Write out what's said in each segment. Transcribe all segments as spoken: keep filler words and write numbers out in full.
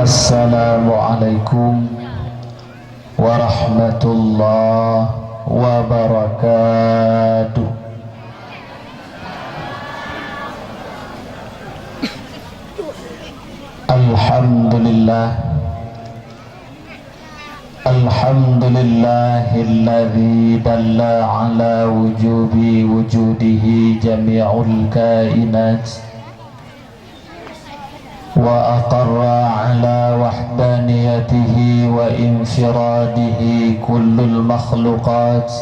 Assalamualaikum warahmatullahi wabarakatuh. Alhamdulillah. Alhamdulillahilladzi dalla ala wujubi wujudihi jami'ul kainat. وأقر على وحدانيته وانفراده كل المخلوقات،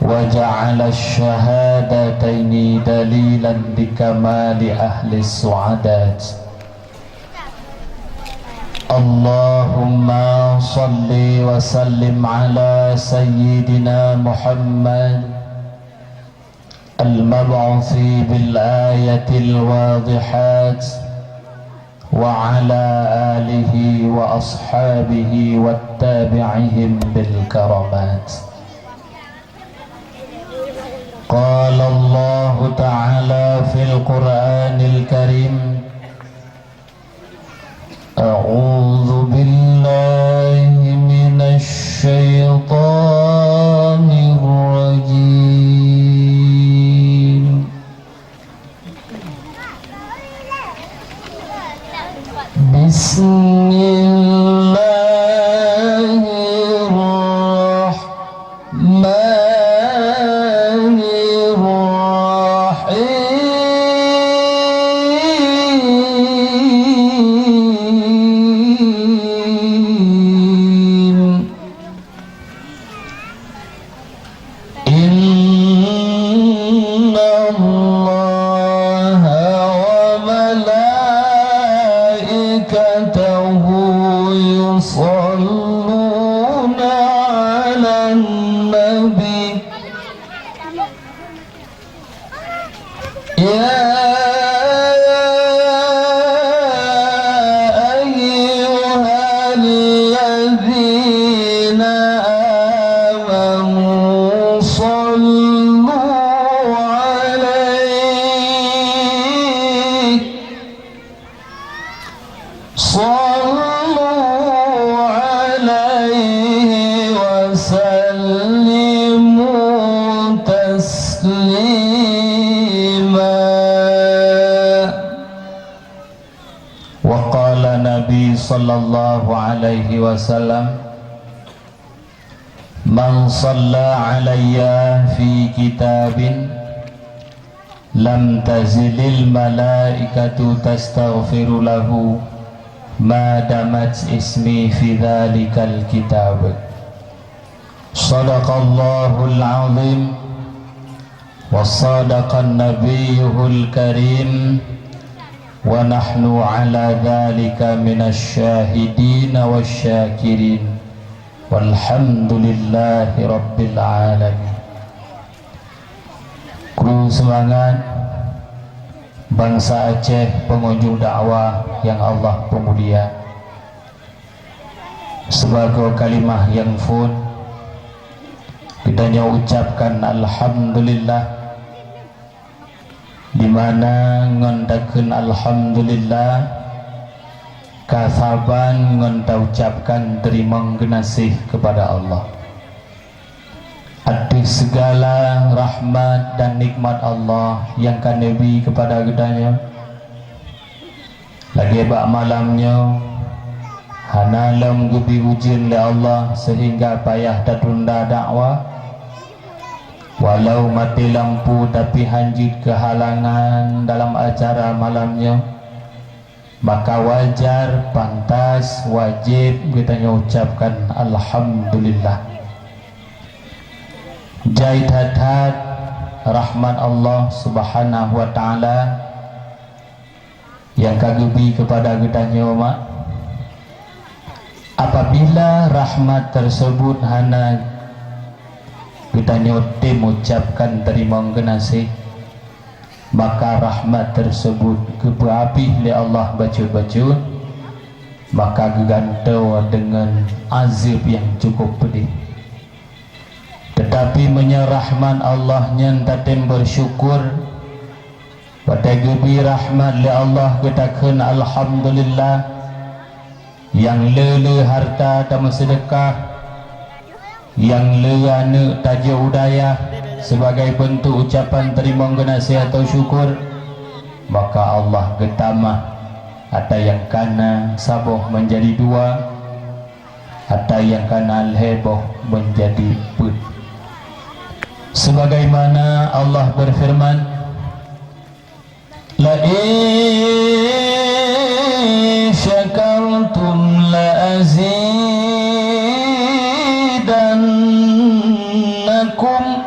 وجعل الشهادتين دليلا لكمال أهل السعادات. اللهم صل وسلم على سيدنا محمد المبعوث بالآيات الواضحات وعلى آله وأصحابه واتبعهم بالكرامات. قال الله تعالى في القرآن الكريم، أعوذ بالله من الشيطان الرجيم. بسم الله الرحمن الرحيم. إن الله وملائكته يصلون على النبي. يا أيها الذين آمنوا صلوا عليه صلوا عليه وسلموا تسليما. وقال النبي صلى الله عليه وسلم، من صلى علي في كتاب لم تزل الملائكة تستغفر له ما دامت اسمي في ذلك الكتاب. صدق الله العظيم وصدق نبيه الكريم ونحن على ذلك من الشاهدين والشاكرين والحمد لله رب العالمين. Kru seumangat bansa Aceh, pengunjung dakwah nyang Allah peumulia. Sibagoe kalimah nyang phon, geutanyoe ucapkan alhamdulillah, di mana ngon takheun alhamdulillah ka saban ngon taucapkan teurimong geunaséh keupada Allah ateueh sigala rahmat dan nikmat Allah nyang ka neubri keupada geutanyoe. Lagée bak malam nyoe, hana lom geubri ujeuen lé Allah seuhingga payah tatunda dakwah. Walau maté lampu, tapi hanjeuet keuhalangan dalam acara malam nyoe, maka wajar, pantas, wajéb geutanyoe ucapkan alhamdulillah. Jai that-that rahmat Allah Subhanahu wa Ta'ala nyang ka geubri keupada geutanyoe, mak. Apabila rahmat teuseubut hana geutanyoe tem ucapkan teurimong geunaséh, maka rahmat teuseubut geupeuhabéh lé Allah bacut-bacut, maka geugantoe deungon azeueb nyang cukup peudeh. Teutapi meunyoe rahmat Allah nyan tatem beusyukur, Watée geubri rahmat lé Allah geutakheun alhamdulillah. Nyang le-le hareuta tameuseudeukah, nyang le aneuëk tajok u dayah sibagai beuntuk ucapan teurimong geunaséh atau syukur, maka Allah geutamah. Ata nyang kana saboh meunjadi dua, ata nyang kana lhée boh meunjadi peuet. Sebagaimana Allah berfirman, "La in syakartum la azidannakum,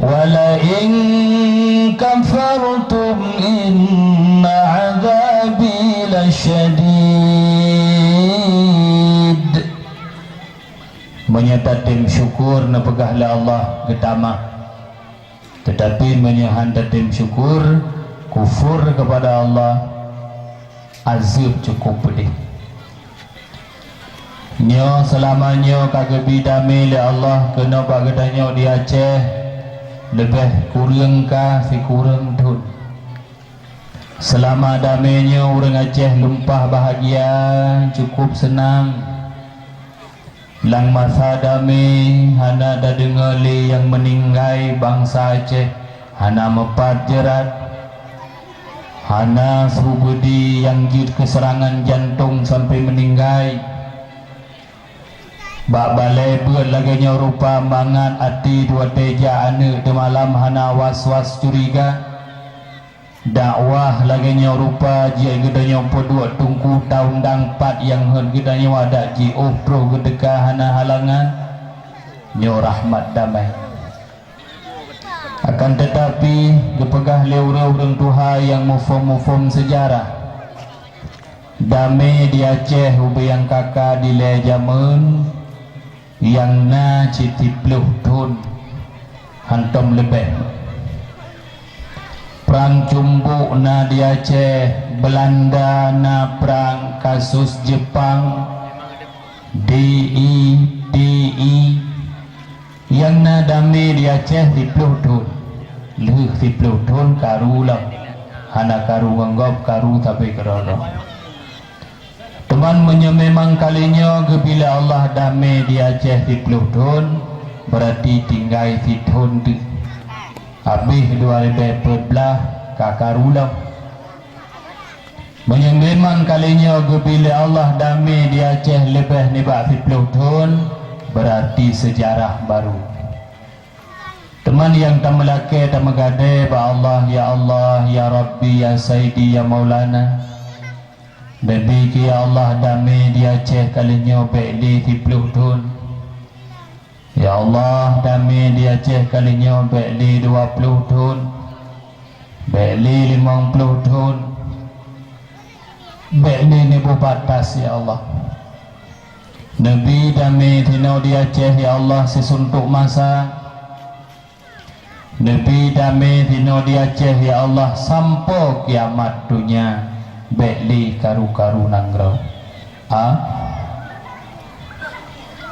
wa la in kafartum inna adzabi lasyadid." Meunyoe tatem syukur neupeugah lé Allah geutamah, teutapi meunyoe han tatem syukur, kufur keupada Allah, azeueb cukup peudeh. Nyoe seulama nyoe ka geubri damé lé Allah keunoe bak geutanyoe di Aceh leubeh kureueng ka sikureueng thon. Seulama damé nyoe ureuëng Aceh lumpah bahagia, cukup seunang. Lam masa damé hana tadeungoe lé nyang meuninggai bansa Aceh, hana meupat jeurat, hana su beudi nyang jeuet keuseurangan jantong sampoe meuninggai. Bak balée beuet lagée nyoe rupa mangat até watée jak aneuëk teumalam hana was-was curiga. Dakwah lagée nyoe rupa jeuet geutanyoe peuduek teungku taun dang pat nyang hot geutanyoe adak jiôh troh geuteuka hana halangan. Nyoe rahmat damai. Akan teutapi, geupeugah lé ureuëng-ureuëng tuha nyang muphom-muphom seujarah, damé di Aceh ubé nyang kaka dilée jamén nyang na cit siploh thon, hantom leubeh. Prang Cumbok na di Aceh, Beulanda na prang kasus Jeupang, D I, D I, nyang na damé di Aceh siploh thon. Lheueh siploh thon karu lom, hana karu ngon gob, karu sabe keudroe-droe. Teuma meunyoe memang kali nyoe geubri lé Allah damé di Aceh siploh thon, beurati tinggai sithon teuk. Habéh dua ribée peuet blaih ka karu lom. Meunyoe memang kali nyoe geubri lé Allah damé di Aceh leubeh nibak siploh thon, beurati seujarah baru. Teuma nyang tameulakée tameugadée bak Allah, ya Allah, ya Rabbi, ya Saidi, ya Maulana. Neubi keu ya Allah damé di Aceh kali nyoe bék lé siploh thon. Ya Allah, damé di Aceh kali nyoe bék lé dua ploh thon, bék lé limong ploh thon, bék lé neuboh batas, ya Allah. Neubi damé sinoe di Aceh, ya Allah, sisuntok masa. Neubi damé sinoe di Aceh, ya Allah, sampoe kiamat donya, bék lé karu-karu nanggroe. A?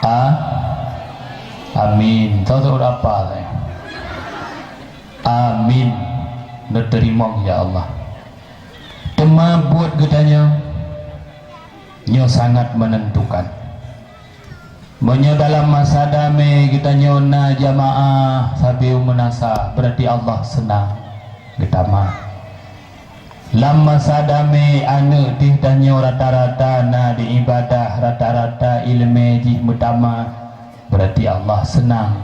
A? Amin. Tahu tak apa saya? Amin. Neuteurimong, ya Allah. Teuma buet geutanyoe nyoe sangat menentukan. Meunyoe dalam masa damé geutanyoe na jamaah sabe u meunasah, beurati Allah seunang geutamah. Lam masa damé aneuëk di tanyoe rata-rata na di ibadah, rata-rata iéleumé jih meutamah, beurati Allah seunang.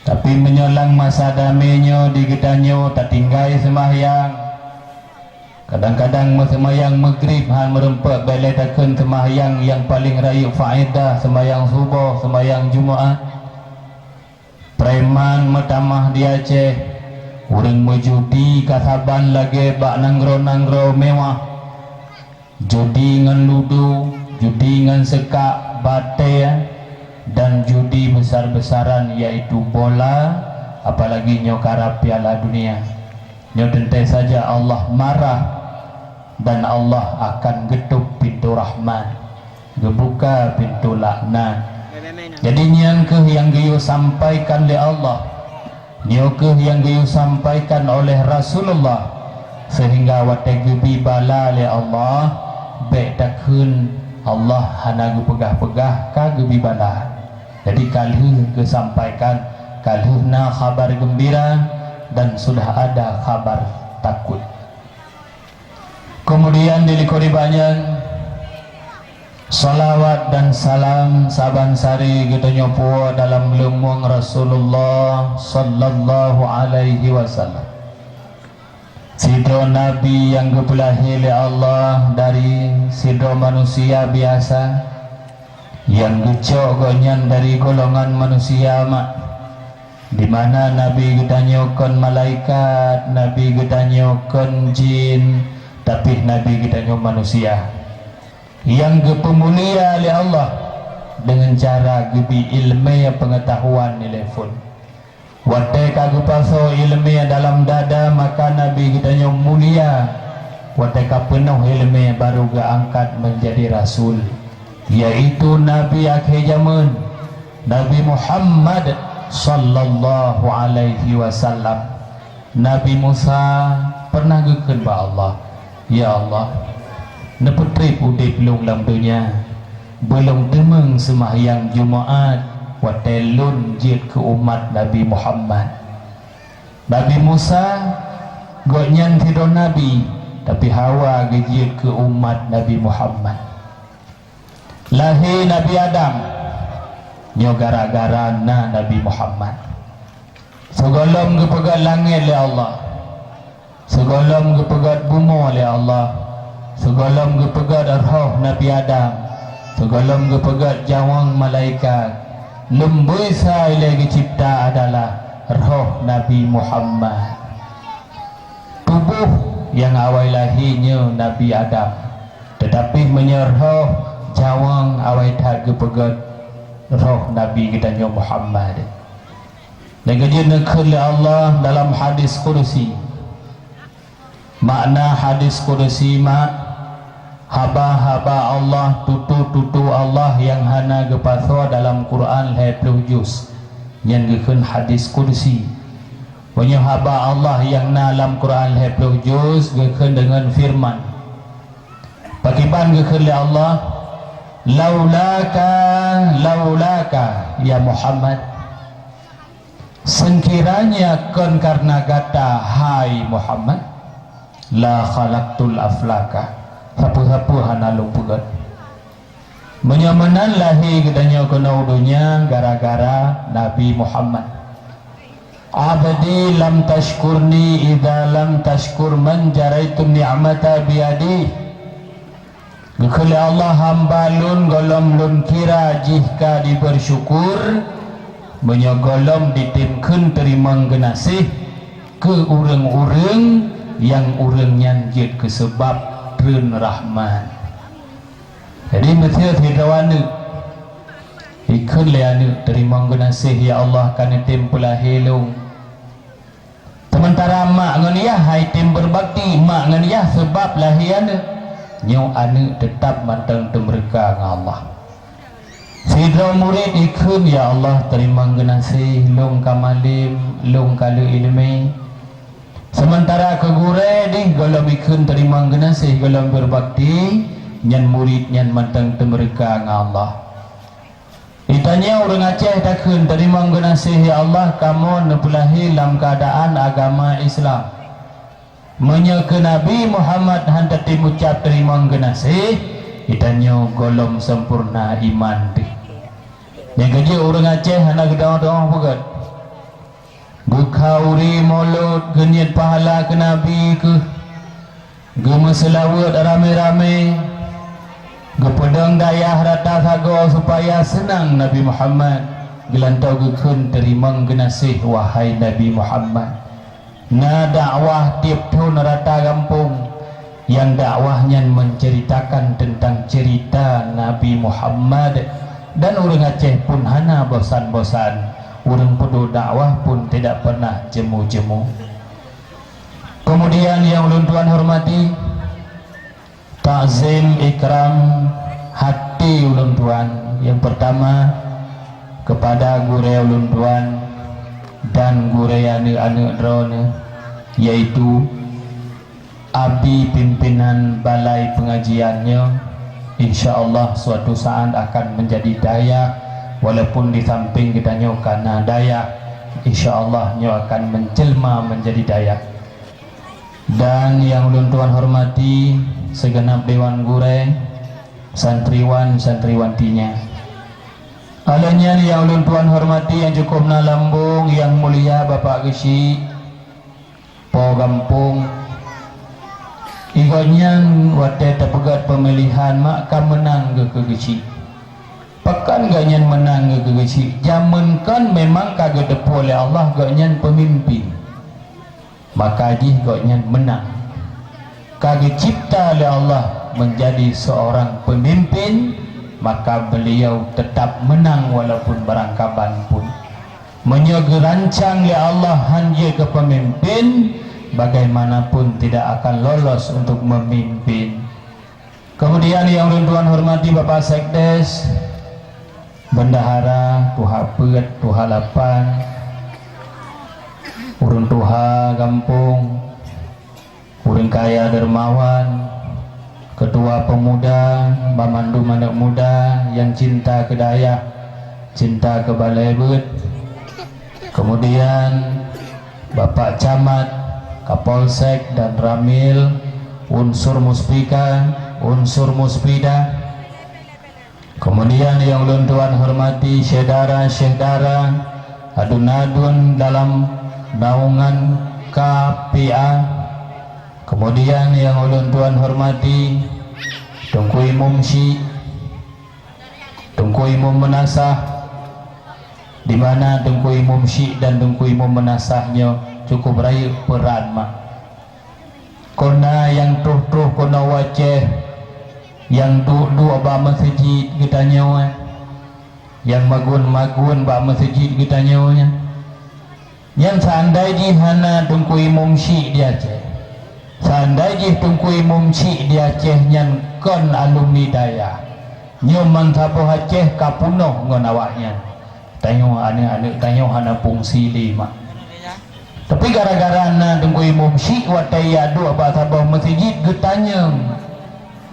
Tapi meunyoe lam masa damé nyoe di geutanyoe tatinggai seumahyang, kadang-kadang meuseumayang Maghrib han meurumpok bék lé takheun seumahyang nyang paleng rayeuk faedah, seumahyang suboh, seumahyang Jumaat. Preman meutamah di Aceh, ureuëng meujudi ka saban lagée bak nanggroe-nanggroe mewah. Judi ngon ludo, judi ngon seukak, batée, dan judi besar-besaran, yaitu bola, apalagi nyoe karab Piala Dunia. Nyoe teuntée saja Allah marah dan Allah akan geutôb pintoe rahmat, geubuka pintoe laknat. Jadi nyan kheueh nyang geuyue sampaikan lé Allah. Nyoe kheueh nyang geuyue sampaikan oleh Rasulullah, seuhingga watée geubi bala lé Allah, bék takheun Allah hana geupeugah-peugah ka geubi bala. Jadi ka lheueh geusampaikan, ka lheueh na khabar geumbira dan sudah ada khabar takut. Keumudian di likot nibak nyan, salawat dan salam saban sari geutanyoe puwoe dalam leumoeng Rasulullah sallallahu alaihi wasallam. Sidroe nabi nyang geupeulahé lé Allah dari sidroe manusia biasa, nyang geucok gobnyan dari golongan manusia mak, di mana nabi geutanyoe kon malaikat, nabi geutanyoe kon jin, tapi nabi geutanyoe manusia, nyang geupeumulia lé Allah deungon cara geubi iéleumé peungeutahuan ilée phon. Watée ka geupasoe iéleumé dalam dada, maka nabi geutanyoe mulia. Watée ka peunoh iéleumé, baru geuangkat meunjadi rasul, yaitu nabi akhé jamén, Nabi Muhammad sallallahu alaihi wasallam. Nabi Musa pernah geukheun bak Allah, "Ya Allah, neupeutreb udeb lôn lam donya, beulôn teumeung seumahyang Jumaat watée lôn jeuet keu umat Nabi Muhammad." Nabi Musa, gobnyan sidroe nabi, tapi hawa geujeuet keu umat Nabi Muhammad. Lahé Nabi Adam, nyoe gara-gara na Nabi Muhammad. Sigohlom geupeugét langét lé Allah, sigohlom geupeugét bumoe lé Allah, sigohlom geupeugét roh Nabi Adam, sigohlom geupeugét jaweueng malaikat, lumboi sa ilée geucebta adalah roh Nabi Muhammad. Tuboh nyang awai lahé nyoe Nabi Adam, teutapi meunyoe roh, jaweueng awai that geupeugét roh Nabi geutanyoe Muhammad. Dan geujeuet neukheun lé Allah dalam hadis kudusi. Makna hadis kudusi mak, haba-haba Allah, tutoe-tutoe Allah nyang hana geupasoe dalam Quran lhée ploh juz, nyan geukheun hadis kudusi. Meunyoe haba Allah nyang na lam Quran lhée ploh juz geukheun deungon feureuman. Pakriban geukheun lé Allah, "Laulaka, laulaka, ya Muhammad." Seukiranya kon kareuna gata, hai Muhammad, la khalaqtul aflaka, sapeue-sapeue hana lôn peugét. Meunyoe meunan lahé geutanyoe keunoe u donya gara-gara Nabi Muhammad. "Abdi lam tashkurni idza lam tashkur man jaraitu ni'mata biyadi." Geukheun lé Allah, "Hamba lôn gohlom lôn kira jih ka jibeusyukur, meunyoe gohlom jitem kheun teurimong geunaséh keu ureuëng-ureuëng nyang ureuëng nyan jeuet keu seubab treun rahmat." Jadi, meusé sidroe aneuëk jikheun lé aneuëk, "Teurimong geunaséh, ya Allah, ka neutem peulahé lôn." Seumeuntara mak ngon yah hai tem beureubakti, mak ngon yah seubab lahé aneuëk, nyoe aneuëk teutab mantong teumeureuka ngon Allah. Sidroe murit jikheun, "Ya Allah, teurimong geunaséh, lôn ka malém, lôn ka le iéleumé." Seumeuntara keu gurée jih gohlom jikheun teurimong geunaséh, gohlom beureubakti, nyan murit nyan mantong teumeureuka ngon Allah. Geutanyoe ureuëng Aceh takheun, "Teurimong geunaséh, ya Allah, kamoe neupeulahé lam keuadaan agama Islam." Meunyoe keu Nabi Muhammad han tatem ucab teurimong geunaséh, geutanyoe gohlom sempurna iman teuh. Nyang keujeuet ureuëng Aceh hana geudoá-doá peugét. Geukhauri mulod, geuniet pahala keu Nabi kheueh, geumeuseulaweuet ramé-ramé, geupeudong dayah rata sagoe supaya seunang Nabi Muhammad, geulantoe geukheun, "Teurimong geunaséh, wahai Nabi Muhammad." Na dakwah tieb thon rata gampông, nyang dakwah nyan menceritakan teuntang ceurita Nabi Muhammad, dan ureuëng Aceh pun hana bosan-bosan, ureuëng peuduek dakwah pun tidak pernah jemu-jemu. Keumudian nyang ulôn tuan hormati, takzim ikram hati ulôn tuan, nyang peurtama keupada gurée ulôn tuan, dan gurée aneuëk-aneuëk droeneueh, yaitu abi pimpinan balai peungajian nyoe, insya Allah suatu saat akan menjadi dayah, walaupun di samping geutanyoe kana dayah, insya Allah nyoe akan menjelma menjadi dayah. Dan nyang ulôn tuan hormati, segenap dewan gurée, santriwan-santriwantinya. Alheuh nyan nyang ulôn tuan hormati nyang cukup na lambong, nyang mulia Bapak Geuchik, Po Gampông. Gobnyan watée teupeugét peumilihan mak ka meunang geuh keu Geuchik. Pakon gobnyan meunang geuh keu Geuchik? Jameun kon memang ka geuteupeue lé Allah gobnyan peumimpin. Maka jih gobnyan meunang. Ka geucipta lé Allah menjadi seorang pemimpin, maka beliau tetap menang walaupun barangkaban pun. Meunyoe geurancang lé Allah han jeuet keu pemimpin, bagaimanapun tidak akan lolos untuk memimpin. Kemudian yang ulôn tuan hormati Bapak Sekdes, Bendahara, Tuha Peuet, Tuha Lapan, ureuëng tuha gampông, ureuëng kaya dermawan, ketua pemuda, banmandum aneuëk muda nyang cinta keu dayah, cinta keu balée beuet, kemudian Bapak Camat, Kapolsek dan Ramil, unsur Muspika, unsur Muspida, kemudian yang ulôn tuan hormati syedara-syedara, adun-adun dalam naungan K P A, kemudian yang ulôn tuan hormati Teungku Imum Syik, Teungku Imum Meunasah, di mana Teungku Imum Syik dan Teungku Imum Meunasah nyoe cukup rayeuk peran mak. Kon na nyang troh-troh keunoe u Aceh, nyang duek-duek bak meuseujid geutanyoe, nyang magun-magun bak meuseujid geutanyoe nyan. Nyan seandai jih hana Teungku Imum Syik di Aceh, seandai jih Teungku Imum Syik di Aceh nyan kon alumni dayah, nyoe meusaboh Aceh ka peunoh ngon awaknyan. Tanyoe aneuëk-aneuëk tanyoe hana fungsi lé mak. Tapi gara-gara na Teungku Imum Syik watée jak duek bak saboh meuseujid geutanyong,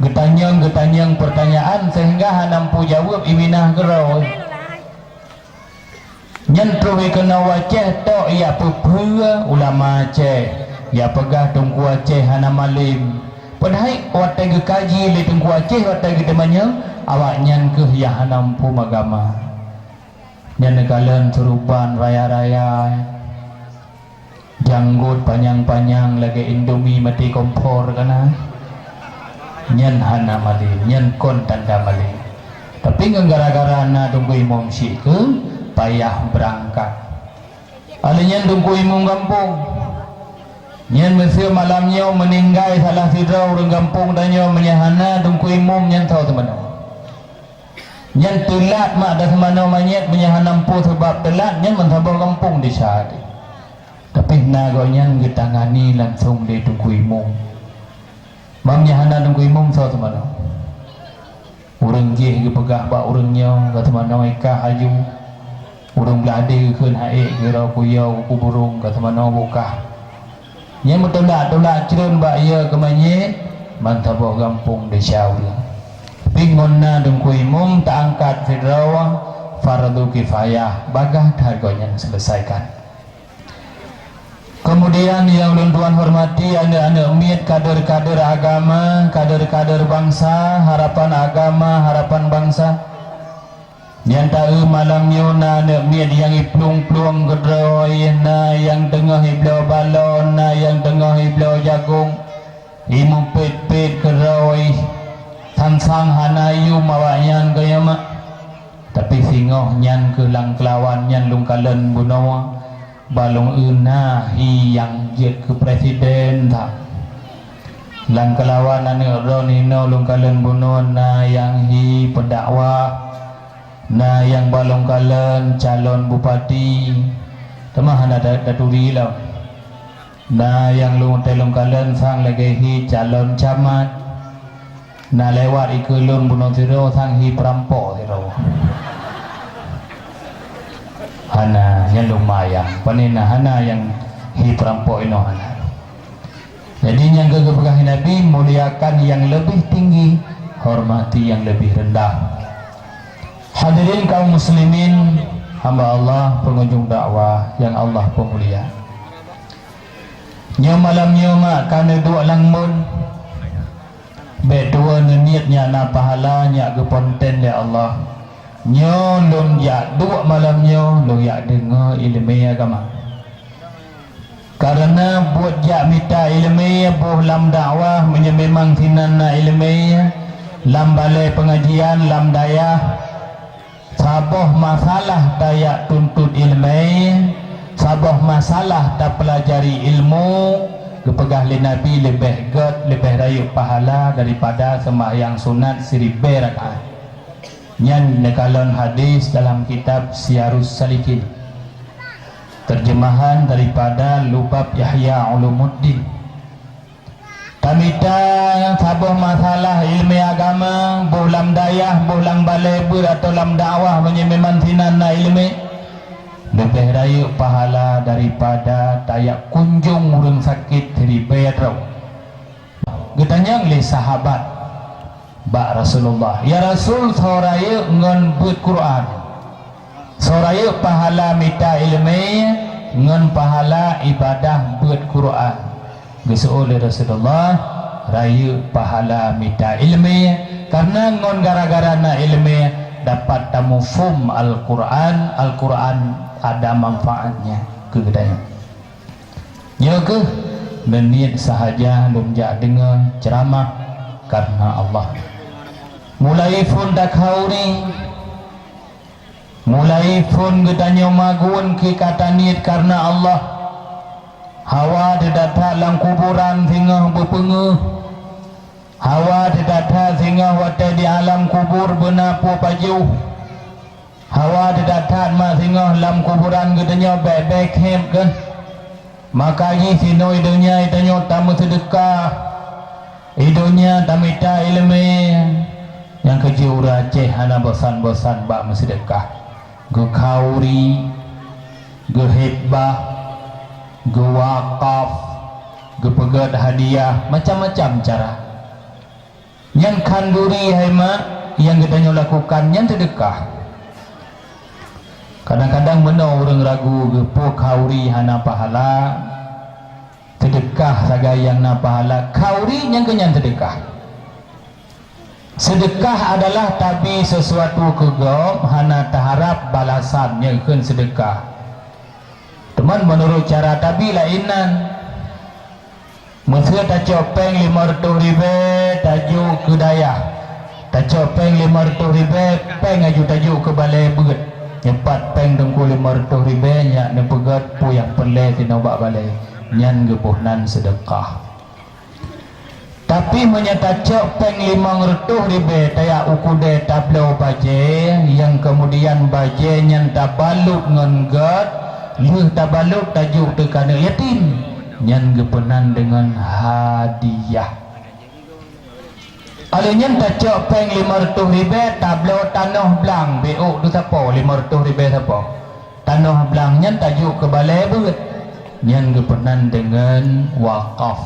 geutanyong, geutanyong peurtanyaan sehingga hana meupeue jaweueb iminah keudroe. Nyan troh keunoe u Aceh tok jak peupeu ulama Aceh, jak peugah Teungku Aceh hana malem. Padahai watée geukaji lé Teungku Aceh watée geuteumanyong, awaknyan kheueh nyang hana muphom agama. Nyan neukalon seuruban raya-raya, janggot panyang-panyang lagée Indomie maté kompor kana. Nyan hana malem, nyan kon tanda malem. Tapi ngon gara-gara na Teungku Imum Syik kheueh payah beurangkat. Alheuh nyan Teungku Imum gampông. Nyan meuseu malam nyoe meuninggai salah sidroe ureuëng gampông tanyoe meunyoe hana Teungku Imum nyan soe teumanoe. Nyan teulat mak dan seumanoe manyét meunyoe hana muphom sabab teulat nyan meusaboh gampông desya teuh. Tapi na gobnyan geutangani langsong lé Teungku Imum. Meunyoe hana Teungku Imum soe teumanoe. Ureuëng jih geupeugah bak ureuëng nyoe geuteumanoe kah aju. Ureuëng blah deh geukheun haék geurok kuyoe kuburong geuteumanoe bukah. Nyan meutulak-tulak crôn bak ie keumanyét, meusaboh gampông desya ureuëng. Tapi ngon na Teungku Imum teuangkat sidroe fardu kifayah, bagaih that gobnyan seuleusaikan. Kemudian yang ulôn tuan hormati aneuëk-aneuëk miet kader-kader agama, kader-kader bansa, harapan agama, harapan bansa. Nyang taeu malam nyoe na aneuëk miet nyang iplueng-plueng keudroe, na nyang teungoh ibloe balon, na nyang teungoh ibloe jagong, imeupet-pet keudroe, sang-sang hana yum awaknyan keu nyoe mak. Tapi singoh nyan keuh lam keulawan nyan lôn kalon bunoe, balong eu na hi nyang jeuet keu presiden that. Lam keulawan aneuëk droeneueh lôn kalon bunoe na nyang hi peudakwah, na nyang balong kalon calon bupati, teuma hana da- daturi lom. Na nyang lôn teuh lôn kalon sang lagée hi calon camat. Na lewat ikeue lôn bunoe sidroe sang hi peurampok sidroe. Hana, nyan lumayan. Pane na hana nyang hi peurampok inoe hana. Jadi nyang geupeugah Nabi, muliakan yang lebih tinggi, hormati yang lebih rendah. Hadirin kaum muslimin, hamba Allah, pengunjung dakwah yang Allah peumulia. Nyoe malam nyoe mak ka neuduek lam mon. Bék tuwoe neuniet nyak na pahala nyak geuponten lé Allah. Nyoe lôn jak duek malam nyoe lôn jak deungoe iéleumé agama. Kareuna buet jak mita iéleumé boh lam dakwah meunyoe memang sinan na iéleumé lam balée peungajian lam dayah, saboh masalah tajak tuntot iéleumé, saboh masalah tapeulajari ilmu, geupeugah lé Nabi leubeh gét, leubeh rayeuk pahala daripada seumahyang sunat siribée rakaat. Nyan neukalon hadis dalam kitab Siyarus Salikin, terjemahan daripada Lubab Yahya Ulumuddin. Tamita saboh masalah iéleumé agama, boh lam dayah, boh lam balée beuet atawa lam dakwah meunyoe memang sinan na iéleumé, leubeh rayeuk pahala daripada tajak kunjong ureuëng sakét siribée droe. Geutanyong lé sahabat bak Rasulullah, "Ya Rasul, soe rayeuk ngon beuet Quran? Soe rayeuk pahala mita iéleumé ngon pahala ibadah beuet Quran?" Geuseuôt lé Rasulullah, "Rayeuk pahala mita iéleumé, kareuna ngon gara-gara na iéleumé dapat tamuphom Al-Quran, Al-Quran ada manfaatnya keu geutanyoe." Nyoe kheueh neuniet sahaja lôn jak deungoe ceuramah kareuna Allah. Mulai phon takhauri, mulai phon geutanyoe magun keu ka taniet kareuna Allah. Hawa teutatha lam kuburan singoh beupeungeuh. Hawa teutatha singoh watée di alam kubur beuna peue pajoh. Hawa teutatha mak singoh lam kuburan geutanyoe bék-bék khép keuh. Maka jih sinoe i donya i tanyoe tameuseudeukah, i donya tamita iéleumé. Nyang keujeuet ureuëng Aceh hana bosan-bosan bak meuseudeukah, geukhauri, geuhibah, geuwakaf, geupeugét hadiah, macam-macam cara. Nyan khanduri hai mak nyang geutanyoe lakukan nyan seudeukah. Kadang-kadang meunoe ureuëng ragu geupeue khauri hana pahala, seudeukah sagai nyang na pahala, khauri nyang keu nyan seudeukah. Seudeukah adalah tabi sesuatu keu gob hana taharab balasan nyang kheun seudeukah. Teuma meunurot cara tabi laén nan. Meuseu tacok péng limong reutôh ribée tajok keu dayah, tacok péng limong reutôh ribée péng aju tajok keu balée beuet. Nyoe pat péng teungku limong reutôh ribée nyak neupeugét peue nyang peureulée sinoe bak balée, nyan geuboh nan seudeukah. Tapi meunyoe tacok péng limong reutôh ribée tajak u keudée tabloe bajée, nyang keumudian bajée nyan tabalot ngon gét, lheueh tabalot tajok teuka aneuëk yatim, nyan geuboh nan deungon hadiah. Óh lheueh nyan tacok péng limong reutôh ribée tabloe tanoh blang, bék ôk teusapoe limong reutôh ribée sapoe. Tanoh blang nyan tajok keu balée beuet, nyan geuboh nan deungon wakaf.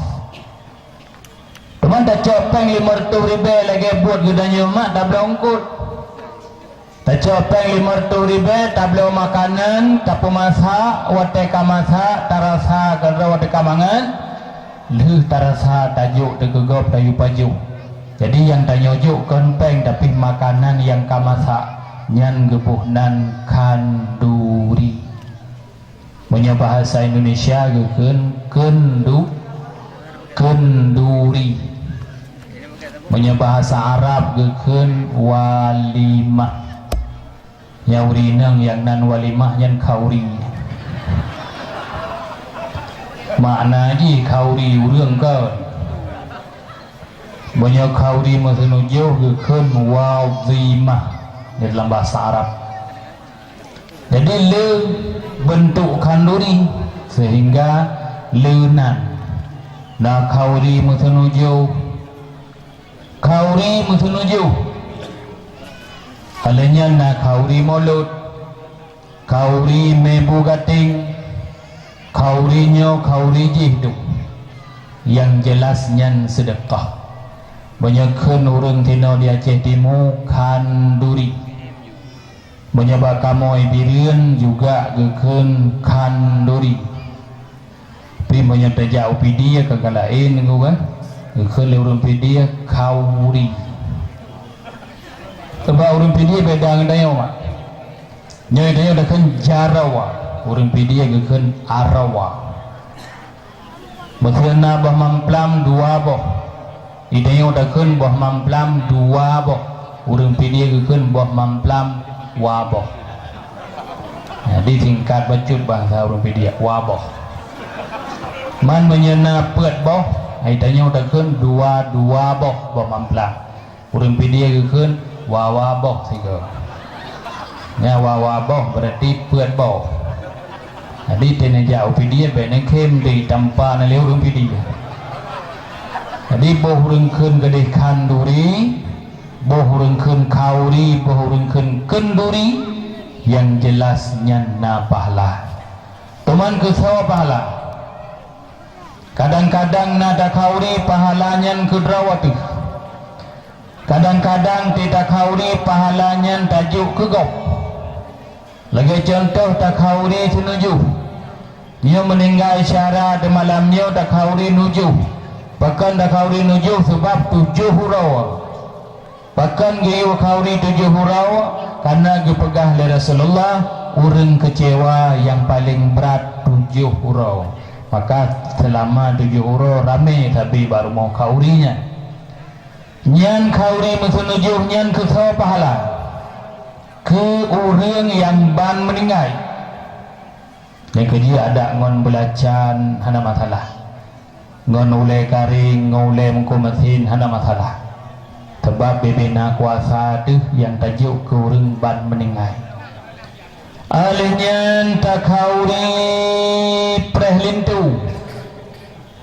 Teuma tacok péng limong reutôh ribée lagée buet geutanyoe mak tabloe eungkôt. Tacok péng limong reutôh ribée tabloe makanan, tapeumasak, watée ka masak tarasa keudroe watée ka mangat, lheueh tarasa tajok teukeugop tayue pajoh. Jadi nyang tanyoe jok kon péng tapi makanan nyang ka masak, nyan geuboh nan khanduri. Meunyoe bahasa Indonesia geukheun keundu-, keunduri. Meunyoe bahasa Arab geukheun walimah. Nyang ureuëng inong nyang nan walimah nyan khauri. Makna jih khauri ureuëng kon. Meunyoe khauri meuseunujôh geukheun wazimah di dalam bahasa Arab. Jadi le beuntuk khanduri sehingga le nan. Na khauri meuseunujôh, khauri meuseunujôh. Alheuh nyan na khauri mulod. Khauri meubu gaténg, khauri nyoe khauri jih dum. Nyang jeulaih nyan seudeukah. Meunyoe kheun ureuëng tinoe di Aceh Timu, khanduri. Meunyoe bak kamoe Bireuen juga geukheun khanduri. Tapi meunyoe tajak u Pidie ka, ka laén, kan? Geukheun lé ureuëng Pidie khauri. Sabab ureuëng Pidie beda ngon tanyoe, mak. Nyoe tanyoe takheun jarawa, ureuëng Pidie geukheun arawa. Meuseu na boh mamplam dua boh. Di tanyoe takheun boh mamplam dua boh. Ureuëng Pidie geukheun boh mamplam wa boh. Jadi singkat bacut bahasa ureuëng Pidie, wa boh. Man meunyoe na peuet boh, di tanyoe takheun dua, dua boh boh mamplam. Ureuëng Pidie geukheun wawa boh sigoe. Nyan wawa boh berarti peuet boh. Jadi, teunajak u Pidie bék neukhém di tampa na lé ureuëng Pidie. Jadi, boh ureuëng kheun keudeh khanduri, boh ureuëng kheun khauri, boh ureuëng kheun kenduri, nyang jeulaih nyan na pahala. Teuma keusoe pahala? Kadang-kadang na takhauri pahala nyan keudroe ateueh. Kadang-kadang teutakhauri pahala nyan tajok keu gob. Lagée cuntoh takhauri seunujoh. Nyoe meuninggai syara di malam nyoe takhauri nujoh. Pakon takhauri nujoh? Sabab tujoh uroe. Pakon geuyue khauri tujoh uroe? Karena geupeugah lé Rasulullah, ureuëng keucewa nyang paleng brat tujoh uroe. Maka seulama tujoh uroe ramé sabe bak rumoh khauri nyan. Nyan khauri meuseunujoh nyan keusoe pahala keu ureuëng nyang ban meuninggai. Nyang keujeuet adak ngon beulacan hana masalah. Ngon ulée karéng, ngon ulée meuko meusin hana masalah. Sabab bubena kuasa teuh nyang tajok keu ureuëng ban meuninggai. Óh lheueh nyan takhauri preh linto.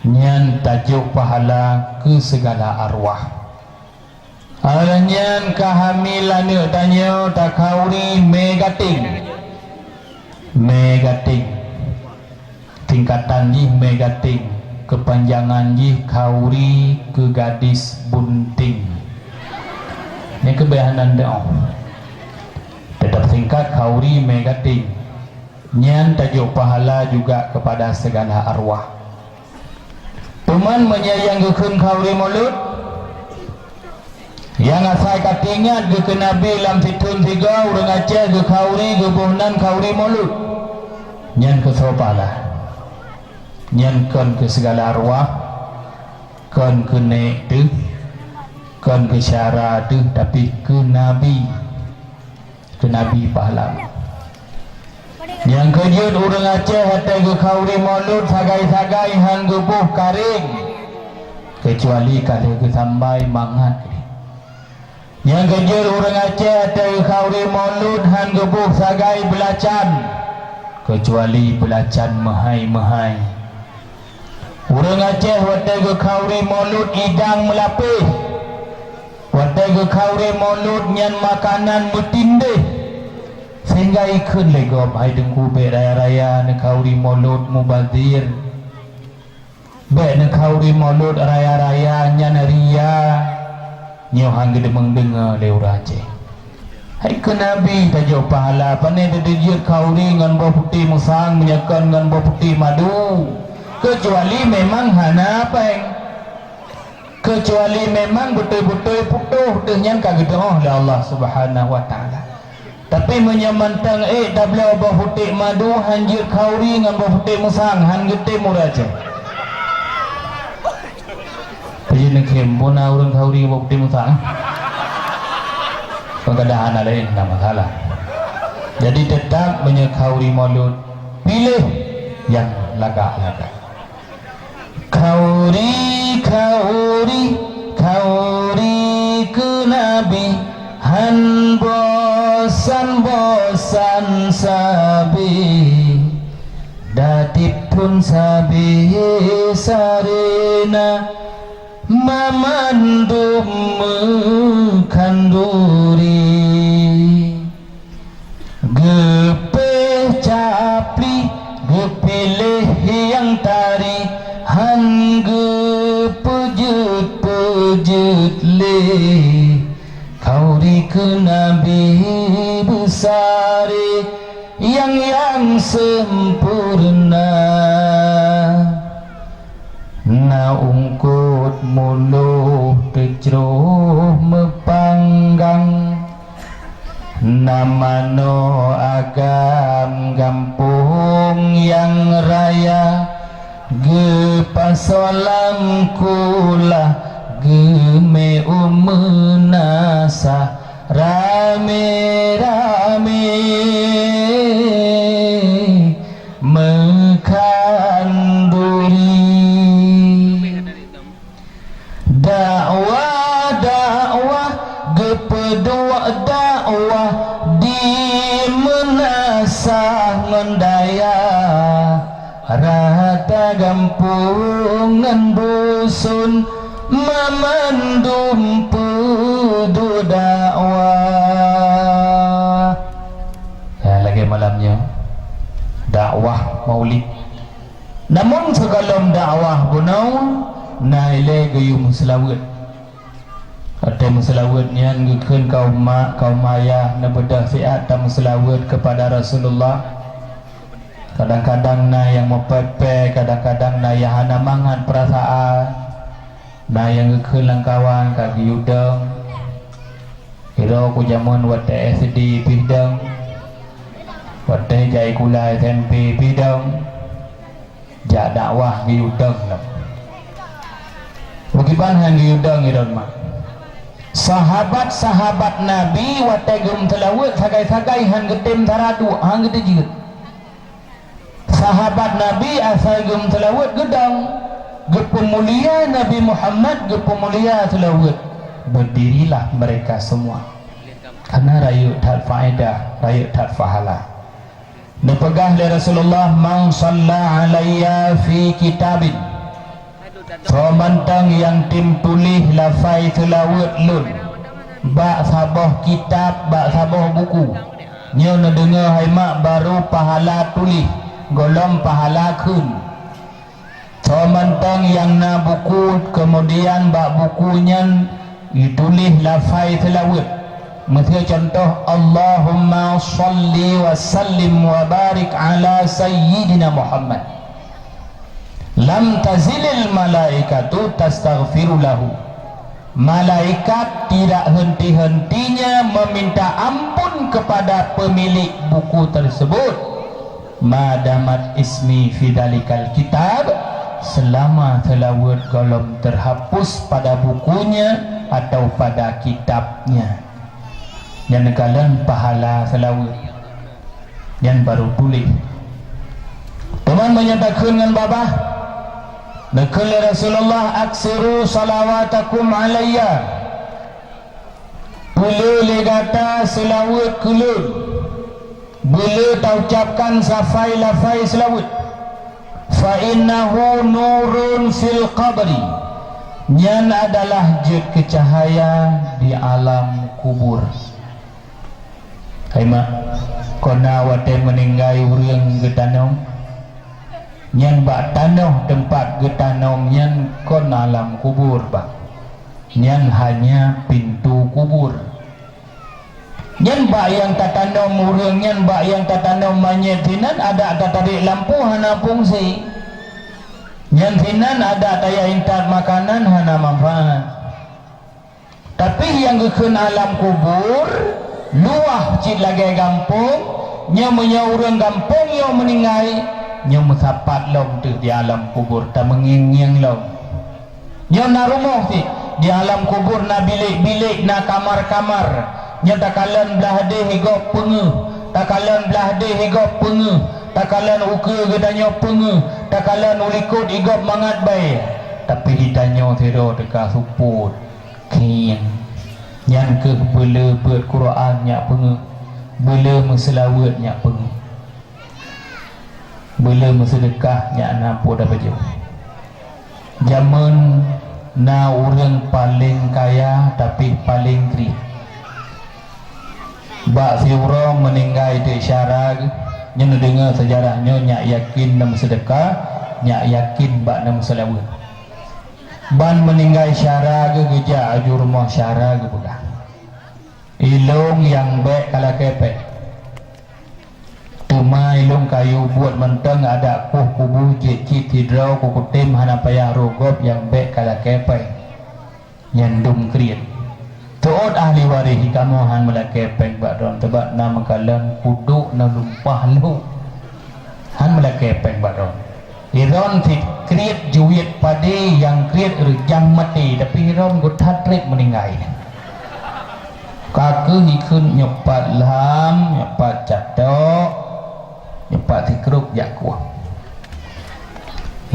Nyan tajok pahala keu sigala arwah. Óh lheueh nyan ka hamil aneuëk tanyoe takhauri mé gaténg. Mé gaténg. Tingkatan jih mé gaténg, keupanjangan jih khauri keu gadis bunting. Nyan keubiasaan teuh. Teutap singkat, khauri mé gaténg. Nyan tajok pahala juga keupada sigala arwah. Teuma meunyoe nyang geukheun khauri mulod, nyang asai ka teuingat geukheun Nabi lam sithon sigoe ureuëng Aceh geukhauri geuboh nan khauri mulod. Nyan keusoe pahala. Nyan kon keu sigala arwah, kon keu nék teuh, kon keu syara teuh, tapi keu Nabi. Keu Nabi pahala. Nyang keujeuet ureuëng Aceh watée geukhauri mulod sagai-sagai hán geuboh karéng, keucuali ka lheueh geusambai mangat. Nyang keujeuet ureuëng Aceh watée geukhauri mulod hán geuboh sagai beulacan, keucuali beulacan meuhai-meuhai. Ureuëng Aceh watée geukhauri mulod idang meulapéh. Watée geukhauri mulod nyan makanan meutindéh, sehingga ikheun lé gob, "Hai Teungku, bék raya-raya neukhauri mulod mubazir. Bék neukhauri mulod raya-raya nyan ria." Nyoe hán geudeumeung deungoe lé ureuëng Aceh. Hai keu Nabi tajok pahala, pane teudeujeuet khauri ngon boh putéh musang meunyoe kon ngon boh putéh madu, keucuali memang hana péng. Keucuali memang beutôi-beutôi putôh, teuh nyan ka geuteuôh lé Allah Subhanahu wa Taala. Tapi meunyoe mantong ék tabloe boh putéh madu, hán jeuet khauri ngon boh putéh musang, hán geutem ureuëng Aceh. Peue jeuet neukhém, peue na ureuëng khauri boh putéh musang? Peukadang hana laén, hana masalah. Jadi teutap meunyoe khauri mulod, piléh nyang lagak-lagak. Khauri, khauri, khauri keu Nabi, hán bosan-bosan sabe. Datieb thon sabe sarena, mamandum meukhanduri. Geupéh sempurna. Na ungkot muloh teucroh meupanggang, na manoe agam gampông nyang raya, geupasoe lam kulah, geumé u meunasah ramé-ramé meukhanduri. Dakwah, dakwah, geupeuduek dakwah di meunasah ngon dayah, rata gampông ngon dusun, mamandum peuduek dakwah. Ya, lagée malam nyoe, dakwah Maulid. Namun sigohlom dakwah bunoe, na ilée geuyue meuseulaweuet. Watée meuseulaweuet nyan geukheun kaum mak, kaum ayah, neubeudôh siat tameuseulaweuet keupada Rasulullah. Kadang-kadang na nyang meupée-pée, kadang-kadang na nyang hana mangat peurasaan, na nyang geukheun lam kawan ka geuyue dong. Sidroe ku jameun watée S D pih dong, watée jai sikula S M P pih dong, jak dakwah geuyue dong lom. Bukon ban han geuyue dong sidroe mak. Sahabat-sahabat Nabi watée geumeuseulaweuet sagai-sagai han geutem sara duek, han geuteujeuet. Sahabat Nabi asai geumeuseulaweuet geudong, geupeumulia Nabi Muhammad, geupeumulia seulaweuet. Berdirilah mereka semua. Karena rayeuk that faedah, rayeuk that pahala. Neupeugah lé Rasulullah, "Man shalla alayya fi kitabin." Soe mantong nyang tem tuléh lafai seulaweuet lôn bak saboh kitab, bak saboh buku, nyoe neudeungoe hai mak, barô pahala tuléh, gohlom pahala kheun. Soe mantong nyang na buku, keumudian bak buku nyan jituléh lafai seulaweuet, miseue cuntoh, "Allahumma shalli wa sallim wa barik ala Sayyidina Muhammad." Lam tazilil malaikatu tastaghfiru lahu. Malaikat tidak henti-hentinya meminta ampun kepada pemilik buku tersebut, madamat ismi fi dalikal kitab, selama seulaweuet gohlom terhapus pada bukunya atau pada kitabnya. Nyan neukalon pahala seulaweuet. Nyan barô tuléh. Teuma meunyoe takheun ngon babah, neukheun lé Rasulullah, "Aksiru salawatakum alayya." Peulé lé gata seulaweuet keu lôn. Beulé taucabkan safai lafai seulaweuet. "Fa innahu nurun fil qabri." Nyan adalah jeuet keucahaya di alam kubur. Hai mak, kon na watée meuninggai ureuëng geutanom, nyan bak tanoh teumpat geutanom nyan kon alam kubur, bak. Nyan hanya pintoe kubur. Nyan bak nyang tatanom ureuëng nyan, bak nyang tatanom manyét sinan, adak tatarek lampu hana fungsi. Nyan sinan adak taya intat makanan hana manfaat. Tapi nyang geukheun alam kubur, luwah cit lagée gampông, nyoe meunyoe ureuëng gampông nyoe meuninggai, nyoe meusapat lom teuh di alam kubur, tameungieng-ngieng lom. Nyoe na rumoh cit, di alam kubur na bilék-bilék, na kamar-kamar. Nyoe takalon blah deh i gob peungeuh, takalon blah deh i gob peungeuh, takalon ukeue geutanyoe peungeuh, takalon u likot i gob mangat bae. Tapi geutanyoe sidroe teuka seupôt. Khieng. Nyan kheueh beulé beuet Quran nyak peungeuh, beulé meuseulaweuet nyak peungeuh, beulé meuseudeukah nyak na peue tapajoh. Jameun na ureuëng paleng kaya tapi paleng kriet. Bak siuroe meuninggai teuk syara geuh, nyoe neudeungoe seujarah nyoe nyak yakin na meuseudeukah, nyak yakin bak na meuseulaweuet. Ban meuninggai syara geuh geujak aju rumoh syara geupeugah, "Ilôn nyang bék ka lakée péng. Mai lôn kayue buet mantong, adak kueh kubu cit-cit sidroe, kutem hana payah rhot gob nyang bèk ka lakèe pèng. Nyan dum kriet. Teuôt ahli waréh, kamoe han meulakèe pèng bak droen, teuma na meukalon kuduek na lumpah lhok. Han meulakèe pèng bak droen. Droen cit kriet jeuet padé, nyang kriet reujang maté, tapi droen geuthat trép meuninggai. Ka kheueh ikheun nyoe pat lam, nyoe pat catok, nyoe pat sikrok jak kueh.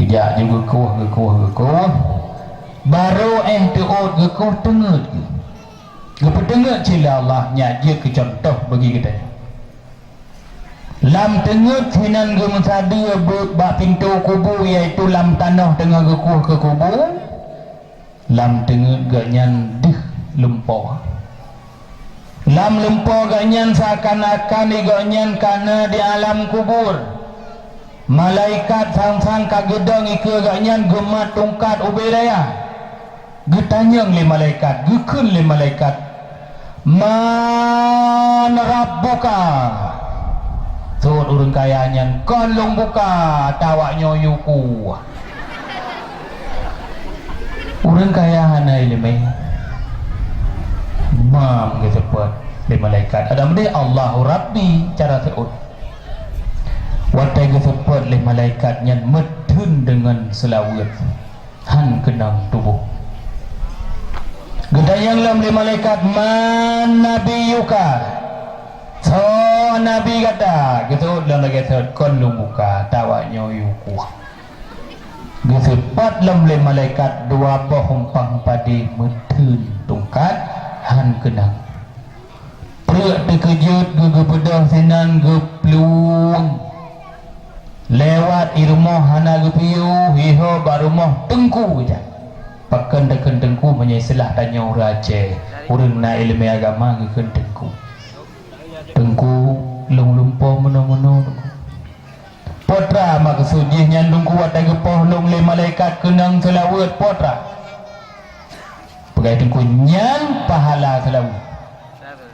Ijak ju geukueh, geukueh, geukueh. Barô éh teuôt geukueh, teungeut geuh. Geupeuteungeut cit lé Allah, nyak jeuet keu cuntoh bagi geutanyoe. Lam teungeut sinan geumeusadeue bak pintoe kubu, yaitu lam tanoh teungoh geukueh keu kubu. Lam teungeut gobnyan deuh lumpoe. Lam lumpoe gobnyan seakan-akan gobnyan ka na di alam kubur. Malaikat sang-sang ka geudong ikeue gobnyan geumat tungkat ubé raya. Geutanyong lé malaikat, geukheun lé malaikat, "Man rabbuka?" Seuôt ureuëng kaya nyan, "Kon lôn buka, ata awaknyoe yue kueh." Ureuëng kaya hana iéleumé. Mam geuseupôt lé malaikat. Adak meudeh, "Allahu Rabbi," cara seuôt. Watée geuseupôt lé malaikat nyan meutheun deungon seulaweuet, han keunong tuboh. Geutanyong lom lé malaikat, "Man nabiyyuka?" Soe nabi gata? Geuseuôt lom lagée seuôt, "Kon lôn buka, ata awaknyoe yue kueh." Geuseupôt lom lé malaikat dua boh umpang padé meutheun tungkat, han keunong. Pruet teukeujot geuh geubeudôh sinan geuplueng. Lewat i rumoh hana geupiôh, iho bak rumoh teungku jak. Pakon takheun teungku, meunyoe istilah tanyoe ureuëng Aceh, ureuëng na iéleumé agama geukheun teungku. Teungku, lôn lumpoe meunoe-meunoe teungku. Peue teuma maksud jih nyan teungku, watée geupoh lôn lé malaikat keunong seulaweuet, peue teuma? Peugah teungku, nyan pahala seulaweuet.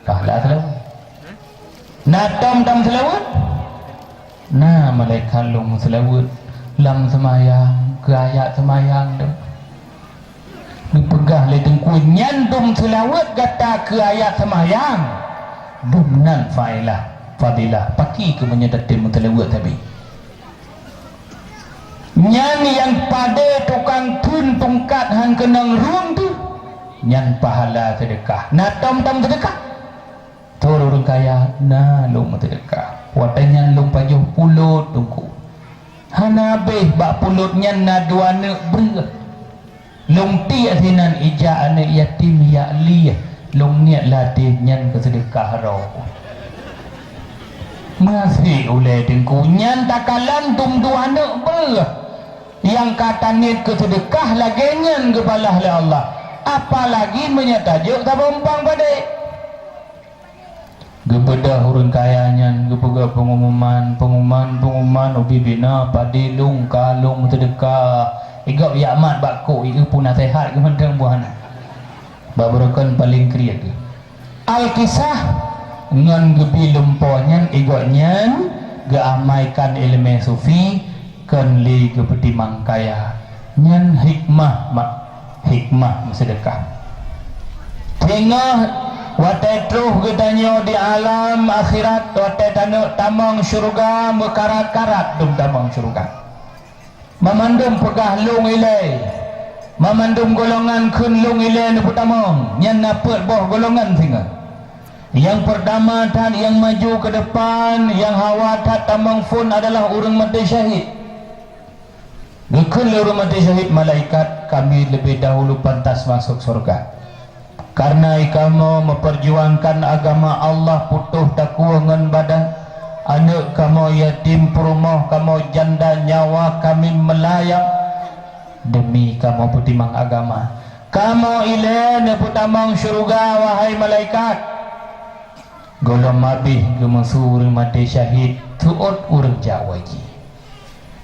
Pahala seulaweuet. Na tom-tom seulaweuet? Na malaikat lôn seulaweuet lam seumayang, keu ayat seumayang tu. Geupeugah lé teungku, nyan dum seulaweuet gata keu ayat seumayang. Dum nan failah, fadilah, paki keu meunyoe tatem meuseulaweuet sabe. Nyan nyang padé tukang theun tungkat han keunong rueng tu, nyan pahala seudeukah. Na tom-tom seudeukah? Thôn ureuëng kaya na lôn meuseudeukah. Watée nyan lôn pajoh pulot teungku. Hana habéh bak pulot nyan na dua neuk breueh. Lôn tiek sinan ija aneuëk yatim yak lieh. Lôn niet lam até nyan keu seudeukah roh. Meuhasé ulée teungku, nyan takalon dum dua neuk breueh nyang ka taniet keu seudeukah lagée nyan geubalah lé Allah. Apalagi meunyoe tajok saboh umpang padé. Geubeudôh ureuëng kaya nyan geupeugah peungumuman, peungumuman, peungumuman, ubé bina padé lôn ka lôn meuseudeukah. Igob yak mat bak kok, ieu peue naseuhat geuh mantong buah na. Bak beurukon paleng kriet geuh. Alkisah ngon geubi lumpoe nyan, igob nyan geuamaikan iéleumé sufi, kon lé geupeutimang kaya. Nyan hikmah mak, hikmah meuseudeukah. Teungoh watée troh geutanyoe di alam akhirat, watée taneuk tamong syeuruga, meukarat-karat dum tamong syeuruga. Mamandum peugah lôn ilée, mamandum golongan kheun lôn ilée neupeutamong, nyan na peuet boh golongan singoh. Nyang peurtama that nyang maju keu depan, nyang hawa that tamong phon adalah ureuëng maté syahid. Geukheun lé ureuëng maté syahid malaikat, "Kami leubeh dahulu pantas masôk syeuruga. Kareuna kamoe meupeurjuangkan agama Allah putôh takue ngon badan, aneuëk kamoe yatim, peurumoh kamoe janda, nyawa kami meulayang deumi kamoe peutimang agama. Kamoe ilée neupeutamong syeuruga, wahai malaikat." Gohlom abéh geumeusu ureuëng maté syahid, seuôt ureuëng jak wajéb.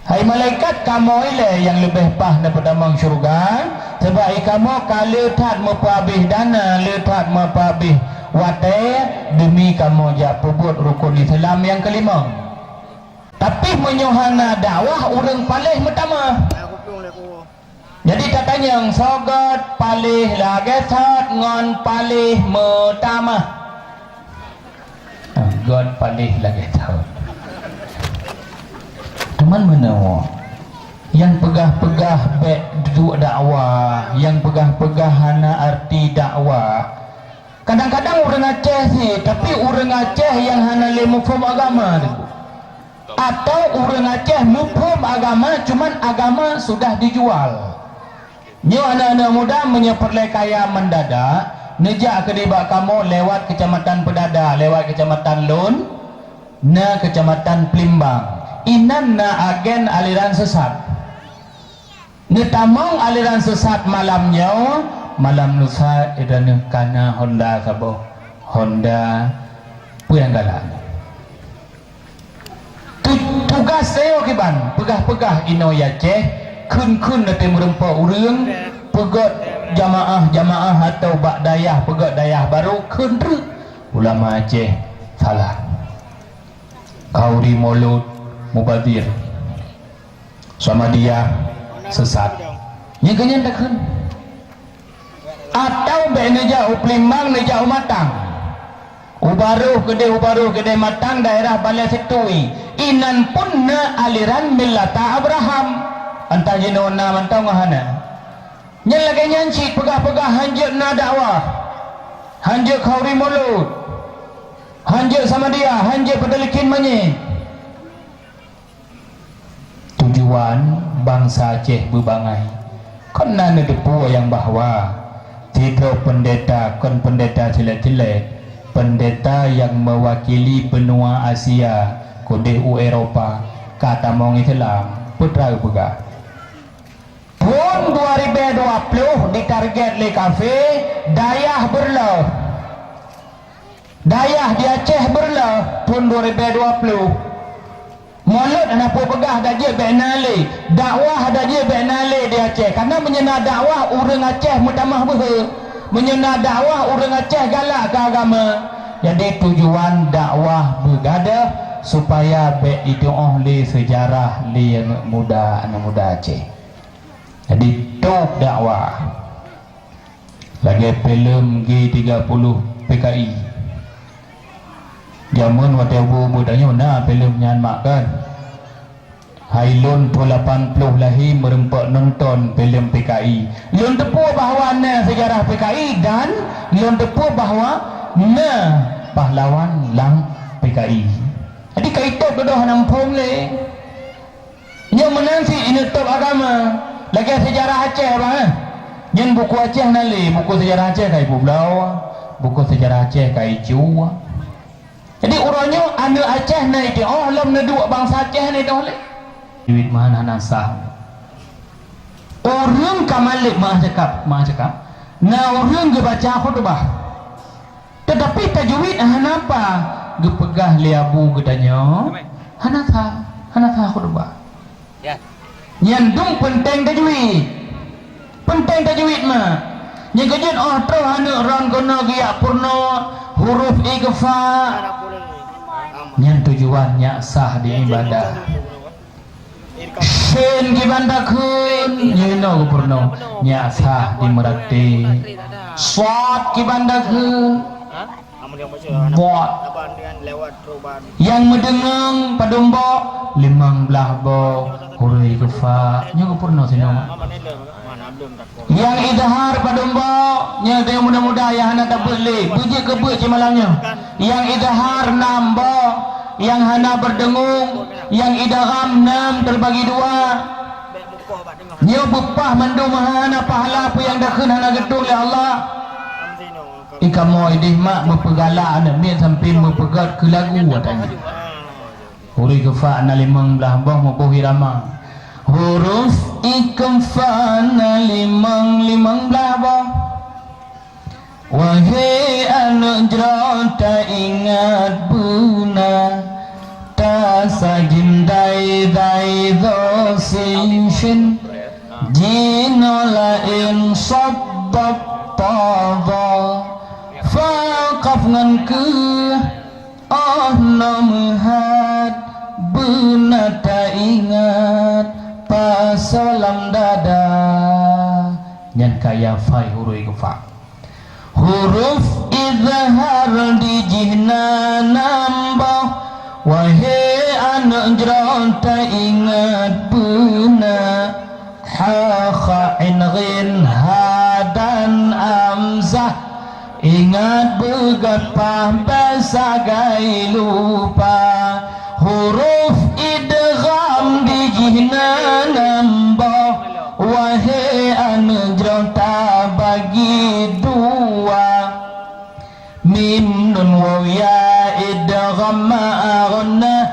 "Hai malaikat, kamoe ilée nyang leubeh paih neupeutamong syeuruga, sabab i kamoe ka le that meupeuabéh dana, le that meupeuabéh watée deumi kamoe jak peubuet rukon Islam nyang keulimong." Tapi meunyoe hana dakwah, ureuëng paléh meutamah. Jadi tatanyong, soe göt paléh lagée thot ngon paléh meutamah? Ah, göt paléh lagée thot. Teuma meunoe, nyang peugah-peugah bék duek dakwah, nyang peugah-peugah hana arti dakwah. Kadang-kadang ureuëng Aceh sih, tapi ureuëng Aceh nyang hana lé muphom agama tu. Atau ureuëng Aceh muphom agama, cuman agama sudah dijual. Nyoe aneuëk-aneuëk muda meunyoe peureulée kaya mendadak, neujak keudeh bak kamoe lewat Kecamatan Peudada, lewat Kecamatan Lon, na Kecamatan Pelimbang. Inan na agen aliran sesat. Neutamong aliran sesat malam nyoe, malam lusa idaneuh kana Honda saboh. Honda peue nyang galak. Tu-, tugas sayoe kiban, peugah-peugah inoe Aceh, kheun-kheun na teumeureumpok ureuëng, peugöt jamaah-jamaah atau bak dayah, peugöt dayah barô, kheun treuk ulama Aceh salah. Khauri Mulud mubazir. Samadiyah sesat. Nyang keunyan takheun. Atau bék neujak u Pelimbang, neujak u Matang. U Barôh keudeh, u Barôh keudeh Matang, daerah Balai Situi. Inan pun na aliran Millata Abraham. Entah jinoe na mantong hana. Nyan lagée nyan cit peugah-peugah hanjeuet na dakwah. Hanjeuet khauri mulod. Hanjeuet Samadiyah, hanjeuet peudeulikin manyét. Tujuan bansa Aceh beubangai. Kon na neuteupeue nyang bahwa sidroe peundeta kon peundeta ceulet-ceulet, peundeta nyang meuwakili benua Asia keudeh u Eropa ka tamong Islam, peue teuma geupeugah. Thon dua ribèe dua ploh ditarget lé kafé dayah beureuloh. Dayah di Aceh beureuloh thon dua ribèe dua ploh. Mulod hana peue peugah, dak jeuet bék na lé. Dakwah dak jeuet bék na lé di Aceh. Karena meunyoe na dakwah, ureuëng Aceh meutamah beuhe. Meunyoe na dakwah, ureuëng Aceh galak keu agama. Jadi tujuan dakwah beugadôh supaya bék jituoh lé seujarah lé aneuëk muda, aneuëk muda Aceh. Jadi top dakwah. Lagée filem G tiga puluh P K I. Jameun watée ubu-ubu tanyoe na filem nyan mak kan. Hai lôn thon lapan ploh lahé meureumpok nonton filem P K I. Lôn teupeue bahwa na seujarah P K I dan lôn teupeue bahwa na pahlawan lam P K I. Jadi ka itôb dudoe hana muphom lé. Nyoe meunan cit ineutôb agama, lagée seujarah Aceh, bang, eh. Nyan buku Aceh na lé, buku seujarah Aceh ka ipeubloe, buku seujarah Aceh ka icue. Jadi, uroe nyoe aneuëk Aceh na ituoh lom neuduek bansa Aceh na ituoh lé. Duit meuhan hana sah. Ureuëng ka maleb meuah cakap, meuah cakap, na ureuëng geubaca khutubah. Teutapi tajwid hana paih geupeugah lé abu geutanyoe, hana sah, hana sah khutubah. Ya. Nyan dum peunteng tajwid. Peunteng tajwid ma. Nyang keujeuet óh troh aneuëk ron keunoe geujak peurunoe huruf ikhfa. Nyan tujuan nyak sah di ibadah. Shin kiban takheun, nyoe inoe geupeurunoe, nyak sah dimeurati. Shod kiban takheun, bot. Nyang meudeungoe padum boh, limong blaih boh huruf ikhfa, nyoe geupeurunoe sinoe. Nyang idhar padum boh, nyoe teuh muda-muda nyang hana tabeuet lé, beujeuet keu beuet cit malam nyoe. Nyang idhar nam boh, nyang hana beudeungoe, nyang idgham nam teubagi dua. Nyoe beupah mandum hana pahala peue nyang takheun hana geutueng lé Allah. Di kamoe ideh mak meupeugalak aneuk miet sampoe meupeugét keu lagu watée nyan. Huruf ikhfa na limong blaih boh meuboh irama. Huruf ikhfa na limong, limong blaih boh. Wahé aneuk jroh taingat beuna, ta sa jim dai dai dho sin shin, jim laén shod dod ta dho, fa qaf ngon keu. Oh, na meuhat beuna Nyan ka ya fa huruf ikhfa. Huruf izhar di jih na nam boh, wahé aneuk jroh taingat beuna. Ha, kha, ain, ghin, ha dan hamzah, ingat beugapa, bèk sagai lupa. Huruf idgham di jih na nam boh, wahé aneuk jroh tabagi dua. Mim nun waw ya idgham ma'a ghunnah,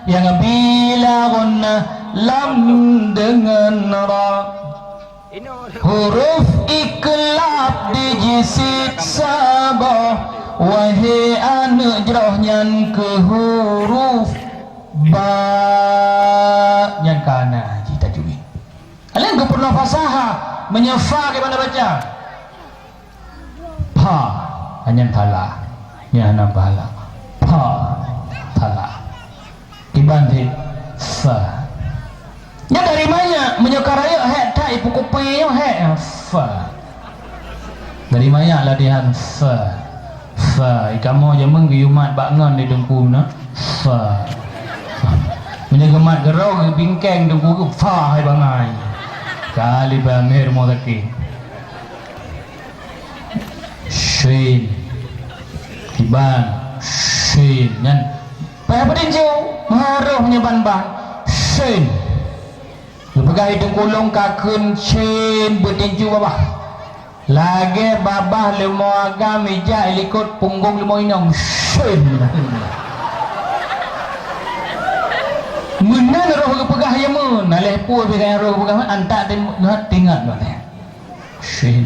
nyang bila ghunnah lam deungon ra. Huruf iklab di jih cit saboh, wahé aneuk jroh nyan keu huruf ba. Nyan ka na jih tajwid. Alèh geupeurunoe fasaha, meunyoe fa kiban baca? Pha, nyan thala. Nyan hana pahala. Pha, thala. Kiban cit fa. Nyan dari manyak, meunyoe ka rayeuk hék that, ipukul pèe nyoe hék, fa. Dari manyak latihan fa. Fa, ikamoe jameun geuyue mat bak ngon di teungku na. Fa. Meunyoe geumat geuro geubingkeng teungku geu fa hai bangai. Kali ba mé rumoh sakét. Shin. Kiban. Shin. Nyan. Payah beutinju. Harôh nyoe ban-ban. Shin. Geupeugah i teungku lôn ka kheun shin beutinju babah. Lagèe babah leumo agam ijak i likot punggong leumo inong. Shin. Meunan roh geupeugah jameun. Aléh peue bèk roh geupeugah, antak teuingat, teuingat lôn. Shin.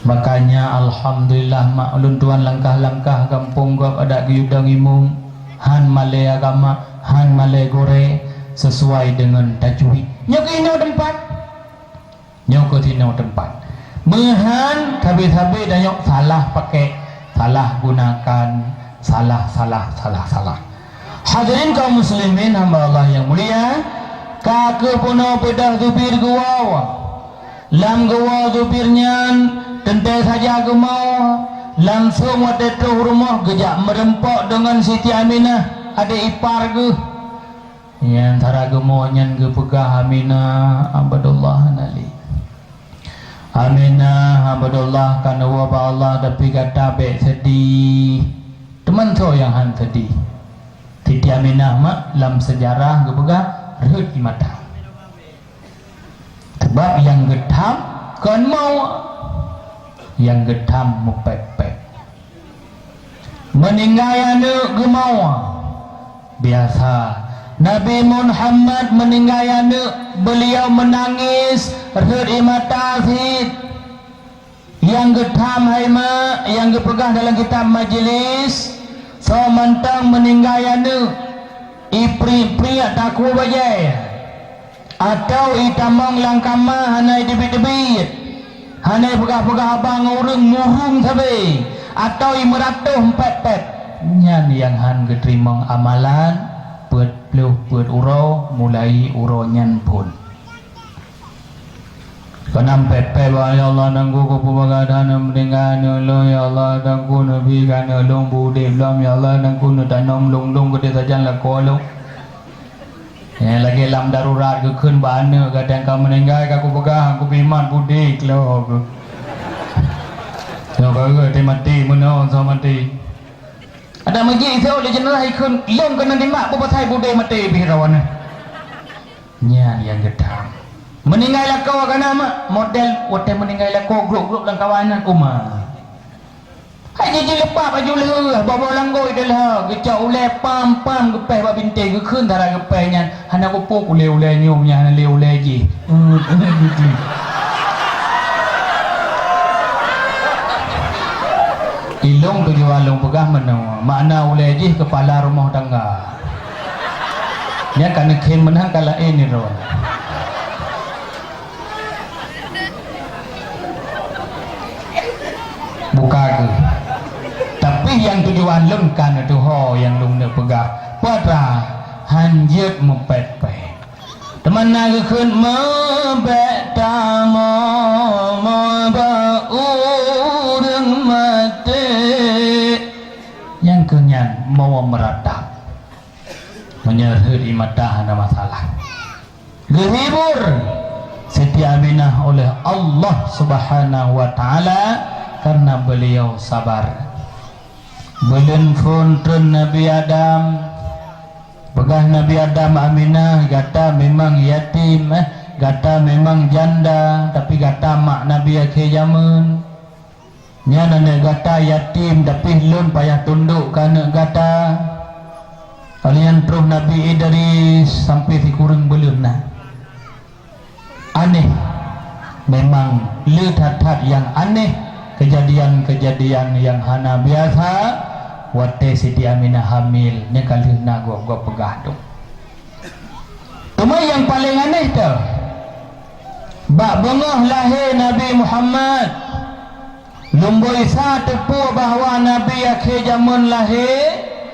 Makanya, alhamdulillah, mak ulôn tuan langkah-langkah gampông gob adak geuyue dong imum, han malèe agama, han malèe gurèe, sesuai deungon tajwid. Nyoe keuh inoe teumpat. Nyoe keuh inoe teumpat. Meuhan sabe-sabe tanyoe salah pakai, salah gunakan, salah, salah, salah, salah. Hadirin kaum muslimin, hamba Allah nyang mulia, ka keuh bunoe beudoh zubir geuwoe. Lam geuwoe zubir nyan teuntèe saja geumoe, langsong watèe troh rumoh geujak meureumpok deungon Siti Aminah, adék ipar geuh. Nyang tara geumoe nyan geupeugah Aminah Abdullah Nali. Aminah Abdullah ka neuwoe bak Allah, tapi gata bèk seudih. Teuma soe nyang han seudih? Siti Aminah mak lam seujarah geupeugah rhot ie mata. Sabab nyang geutham kon mawö, nyang geutham meupèt-pèt. Meuninggai aneuk geumoe biasa. Nabi Muhammad meuninggai aneuk, beuliau meunangis rhot ie mata cit. Nyang geutham hai mak, nyang geupeugah dalam kitab majlis, soe mantong meuninggai aneuk, ipriek-priek takue bajèe, atau itamong lam kama hana iteubiet-teubiet, hana ipeugah-peugah haba ngon ureueng, murung sabe, atau imeuratoh meupèt-pèt, nyan nyang han geuteurimong amalan peuet ploh peuet uroe mulai uroe nyan phon. Keunam pèt-pèt bak, "Ya Allah, Teungku, keupeue bagah that meuninggai aneuk lôn, ya Allah, Teungku, neubi keu aneuk lôn beu udép lom, ya Allah, Teungku, neutanom lôn-lôn keudéh sajan lakoe lôn." Nyang lagèe lam darurat geukheun bak aneuk, "Gata nyang ka meuninggai ka kupeugah, kubi mat beu udép lom." Nyoe ka geuh maté, meunoe soe maté. Adak meujih isoe lé jeuneuh ikheun, "Lôn keuneuk dimak beu pasai beu udép maté pih rawan nyan." Nyan nyang geutham. Meuninggai lakoe ka na mak, model watèe meuninggai lakoe grôp-grôp lam kawan nyan uma. Hai jih jileupah baju lheueh, boh-boh langgôi deuh lheueh, geucok ulèe pam-pam geupèh bak bintéh, geukheun dara geupèh nyan, "Hana kupôk ulèe-ulèe nyoe nyan, hana lé ulèe jih." Ilông tujuan lôn peugah meunoe, makna ulèe jih keupala rumoh tangga. Nyan ka neukheun meunan ka laén nirôn. Buka geuh. Tapi nyang tujuan lôn ka neutuho nyang lôn neuk peugah. Peue teuma han jeuet meupèt-pèt. Teuma na geukheun meubèk tamong. Di mata hana masalah. Geuhibur Siti Aminah oleh Allah Subhanahu wa Ta'ala karena beliau sabar. Buleuen phon treun Nabi Adam. Peugah Nabi Adam, "Aminah, gata memang yatim, eh, gata memang janda, tapi gata mak Nabi akhé jameun. Nyan aneuk gata yatim, tapi lôn payah tundok keu aneuk gata." Óh lheueh nyan troh Nabi Idris sampai sikureueng buleuen na. Aneh. Memang le that-that nyang aneh, keujadian-keujadian nyang hana biasa watée Siti Aminah hamil, nyang ka lheueh na gob-gob peugah tu. Teuma nyang paleng aneh teuh, bak beungoh lahé Nabi Muhammad, Lumboi Isa teupeue bahwa Nabi akhé jameun lahé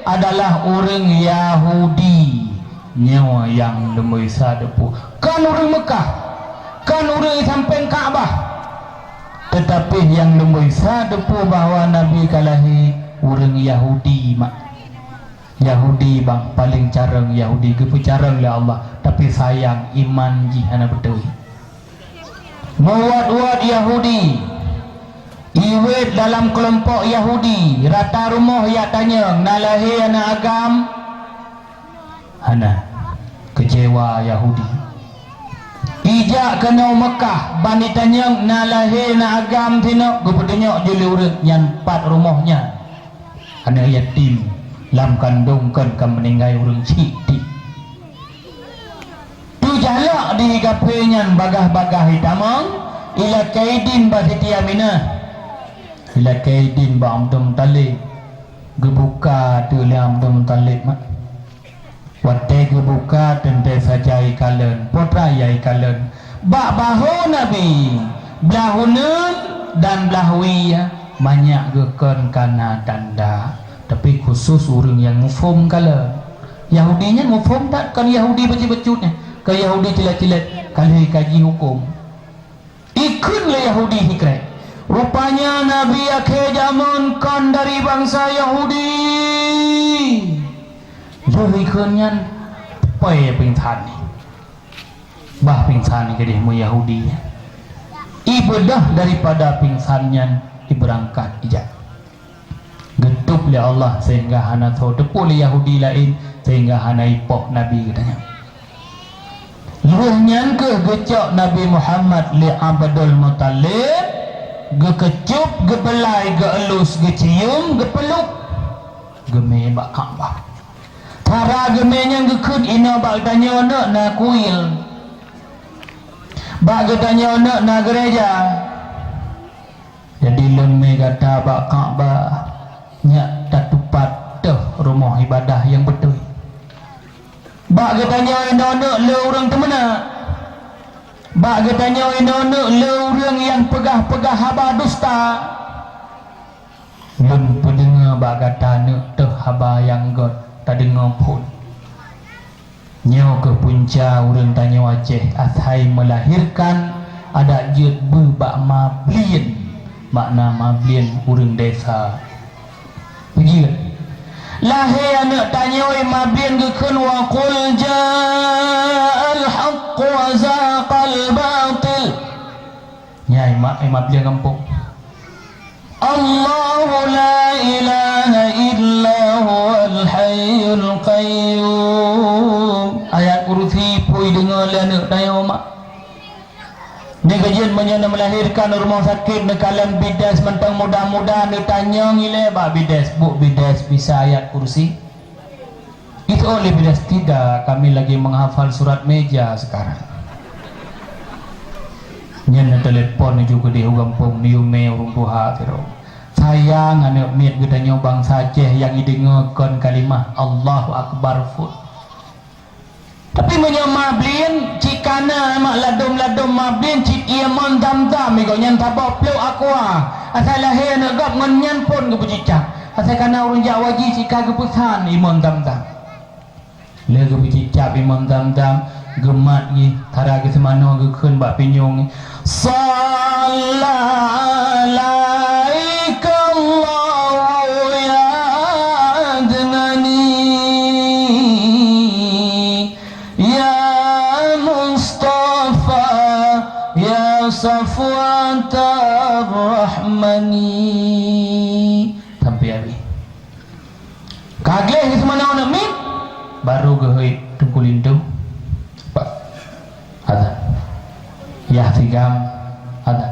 adalah ureuëng Yahudi. Nyoe nyang Lumboi Isa teupeue, kon ureuëng Meukah, kon ureuëng sampéng Ka'bah. Teutapi nyang Lumboi Isa teupeue bahwa Nabi ka lahé ureuëng Yahudi mak. Yahudi bang paléng carông, Yahudi geupeucarông lé Allah, tapi sayang iman jih hana beutôi. Meuwat-wat Yahudi, iwet dalam keulompok Yahudi, rata rumoh jak tanyong, "Na lahé aneuk agam?" Hana. Keucewa Yahudi. Ijak keunoe Meukah, ban itanyong, "Na lahé aneuk agam sinoe?" Geupeutunyok jih lé ureuëng nyan pat rumoh nyan. Aneuk yatim lam kandông kon ka meuninggai ureuëng syiek. Teujalak di kaphé nyan bagah-bagah itamong, ilakée idin bak Siti Aminah. Ilakée idin bak Abdul Muthalib. Geubuka teuk lé Abdul Muthalib mak. Watée geubuka teuntée saja ikalon, po teuma ikalon. Bak bahô Nabi, blah uneun dan blah wie, manyak geuh kon ka na tanda. Tapi khusos ureuëng nyang muphom kalon. Yahudi nyan muphom that, kon Yahudi bacut-bacut nyan, kon Yahudi cilet-cilet, ka lheueh kaji huköm. Ikheun lé Yahudi sikrek, "Rupanya Nabi akhé jameun kon dari bansa Yahudi." Lheueh ikheun nyan, poi pingsan. Bah pingsan keudeh meu Yahudi nyan. Ibeudôh daripada pingsan nyan ibeurangkat ijak. Geutôb lé Allah sehingga hana soe teupeue lé Yahudi laén, sehingga hana ipoh Nabi geutanyoe. Lheueh nyan kheueh geucok Nabi Muhammad lé Abdul Muthalib, geukeucôb, geubeulai, geuelus, geucium, geupeluk, geumé bak Ka'bah. Cara geumé nyan geukheun, "Inoe bak geutanyoe neuk na kuil, bak geutanyoe neuk na gereja." Jadi lôn mé gata bak Ka'bah, nyak tatupat teuh rumoh ibadah nyang beutôi. Bak geutanyoe inoe neuk le ureuëng teumeunak. Bak geutanyoe inoe neuk le ureuëng nyang peugah-peugah haba dusta. Lôn peudeungoe bak gata neuk teuh haba nyang gét tadeungoe phon. Nyoe kheueh punca ureuëng tanyoe Aceh asai meulahirkan adak jeuet beu bak mablien, makna mablien ureuëng desa. Peujeuet. Lahé aneuk tanyoe mablien geukheun, "Wa qul ja'al haqq wa zahaqal batil." Nyan mak, eh, mablien gampông. "Allahu la ilaha illa huwal hayyul qayyum." Ayat Kursi pui deungoe lé aneuk tanyoe mak. Nyan ka jeuet meunyoe na meulahirkan u rumoh sakét, neukalon bides mantong muda-muda, neutanyong ilée bak bides, "Bu bides, bisa Ayat Kursi?" Itu oleh bides, "Tidak, kami lagi menghafal surat meja sekarang." Nyan neutelepon nuju keudeh u gampông, neuyue mé ureuëng tuha sidroe. Sayang aneuk miet geutanyoe bansa Aceh nyang ideungoe kon kalimah Allahu Akbar phon. Tapi meunyoe mablien, cit kana mak ladôm-ladôm mablien, cit ié mon Zam-Zam, igoe nyan saboh plôk aqua. Asai lahé aneuk gob ngon nyan phon geupeucicab. Asai kana ureuëng jak waji cit ka geupeusan ié mon Zam-Zam. Lé geupeucicab ié mon Zam-Zam, geumat jih, tara geuseumanoe geukheun bak pinyueng, "Shalla 'alaikallahu ya Adnani." Safwatar Rahmani. Sampai habis. Ka gleh geuseumanö aneuk miet, baru geuhôi Teungku Linto. Pak. Azan. Yah sigam. Azan.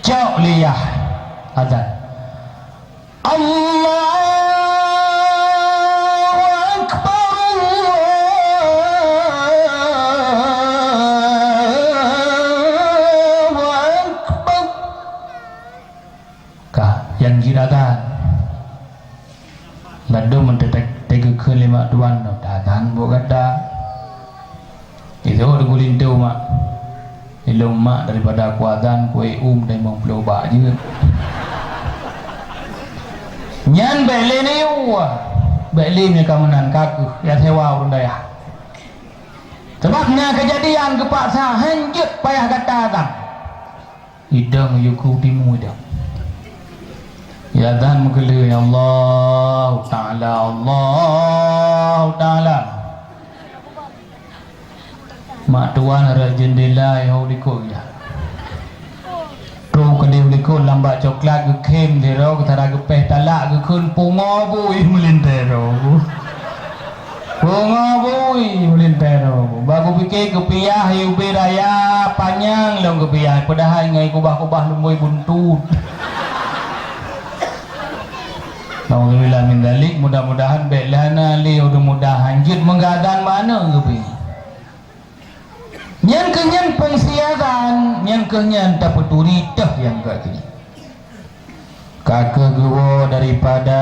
Cok lé yah. Azan. Allahu Akbar, Allahu Akbar. Ka, nyang jeuet azan. Ladôm teutek-, teugeukheun lé mak tuan, azan buet gata. Itu Teungku Linto, mak. Ilôn mak daripada kuazan, kuék um dan limong ploh bak jeuet. Nyan bèk lé neuyue, bèk lé meunyoe ka meunan ka keuh, ya sewa ureueng dayah. Sabab na keujadian geupaksa hanjeuet payah gata azan. Idong yuku timu idong. Ya azan meukeuleu, ya Allah Taala, Allah Taala. Mak tuan rot jeundela nyang u likot nyan. Trok keudeh u likot lam bak coklat geukhém sidroe, geutara geupéh talak geukheun pungo bui meulintèe droe. Pungo bui meulintèe droe. Bak gupike geupiah yue ubé raya panyang lom geupiah, padahai ngon kubah-kubah lumbôi buntut. Nauzubillah min dzalik, mudah-mudahan bèk lé hana lé ureueng muda hanjeuet meugadang bak aneuk geubi. Nyan keuh nyan fungsi azan, nyan keuh nyan tapeuturi teuh nyang ka keuh. Ka keuh geuwoe daripada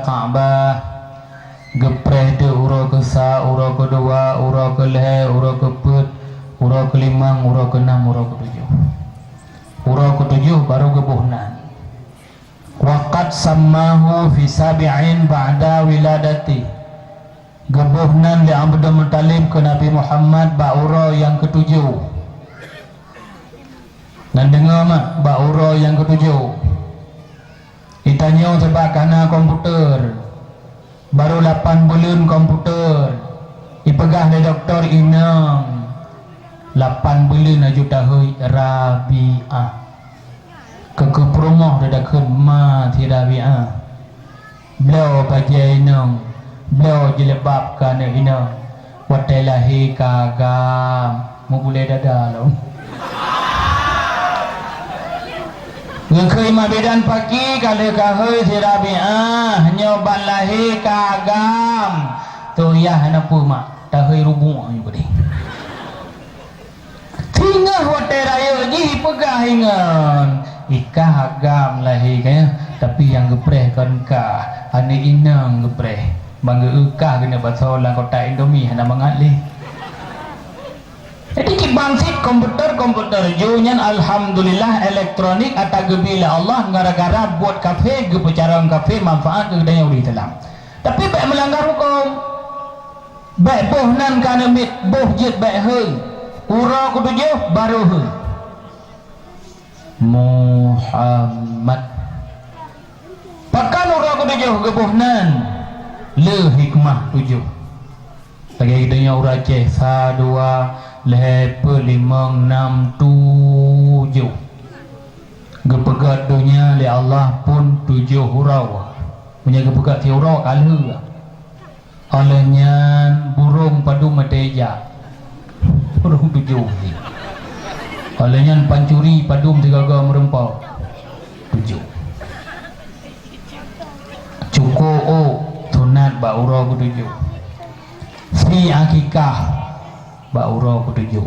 Ka'bah, geupreh teuk uroe keusa, uroe keudua, uroe keulhèe, uroe keupeuet, uroe keulimong, uroe keunam, uroe keutujoh. Uroe keutujoh baru geuboh nan. Wa qad sammahu fi sabi'in ba'da wiladati. Geuboh nan lé Abdul Muthalib keu Nabi Muhammad bak uroe nyang keutujoh. Nan deungoe mak, bak uroe nyang keutujoh. Itanyoe sabab ka na komputer. Baru lapan buleuen komputer. Ipeugah lé dokto inong. Lapan buleuen aju tahôi Rabi'ah. Keu, keu peurumoh dada kheun ma si Rabi'ah. Bloe bajèe inong, bloe jilbab keu aneuk inong. Watèe lahé ka agam, meubulèe dada lom. Geukheun mak bidan paki ka lheueh ka hôi si Rabi'ah, nyoe ban lahé ka agam. Toh yah hana peue mak, tahôi rubuek nyoe keudéh. Singoh watèe rayeuk jih peugah ingon, "Ikah agam lahé ka nyan, tapi nyang geupreh kon kah, aneuk inong geupreh." Ban geu-eu kah keuneuk basoe lam kotak Indomie hana mangat lé. Jadi kiban cit komputer-komputer ju nyan alhamdulillah elektronik ata geubi lé Allah gara-gara buet kafé geupeucarông kafé manfaat keu geutanyoe ureueng Islam. Tapi bèk meulanggar huköm. Bèk boh nan ka neumit, boh jeuet bèk hôi. Uroe keutujoh barô hôi. Muhammad. Pakon uroe keutujoh geuboh nan? Le hikmah tujoh. Lagèe geutanyoe ureueng Aceh, sa, dua, lhèe, peuet, limong, nam, tujoh. Geupeugöt donya lé Allah phon tujoh uroe. Meunyoe geupeugöt siuroe ka lheueh. Óh lheueh nyan burông padum meuteujak. Burông tujoh. Óh lheueh nyan pancuri padum sigoe-goe meurumpok. Tujoh. Cuko ôk sunat bak uroe keutujoh. Si akikah bak uroe keutujoh.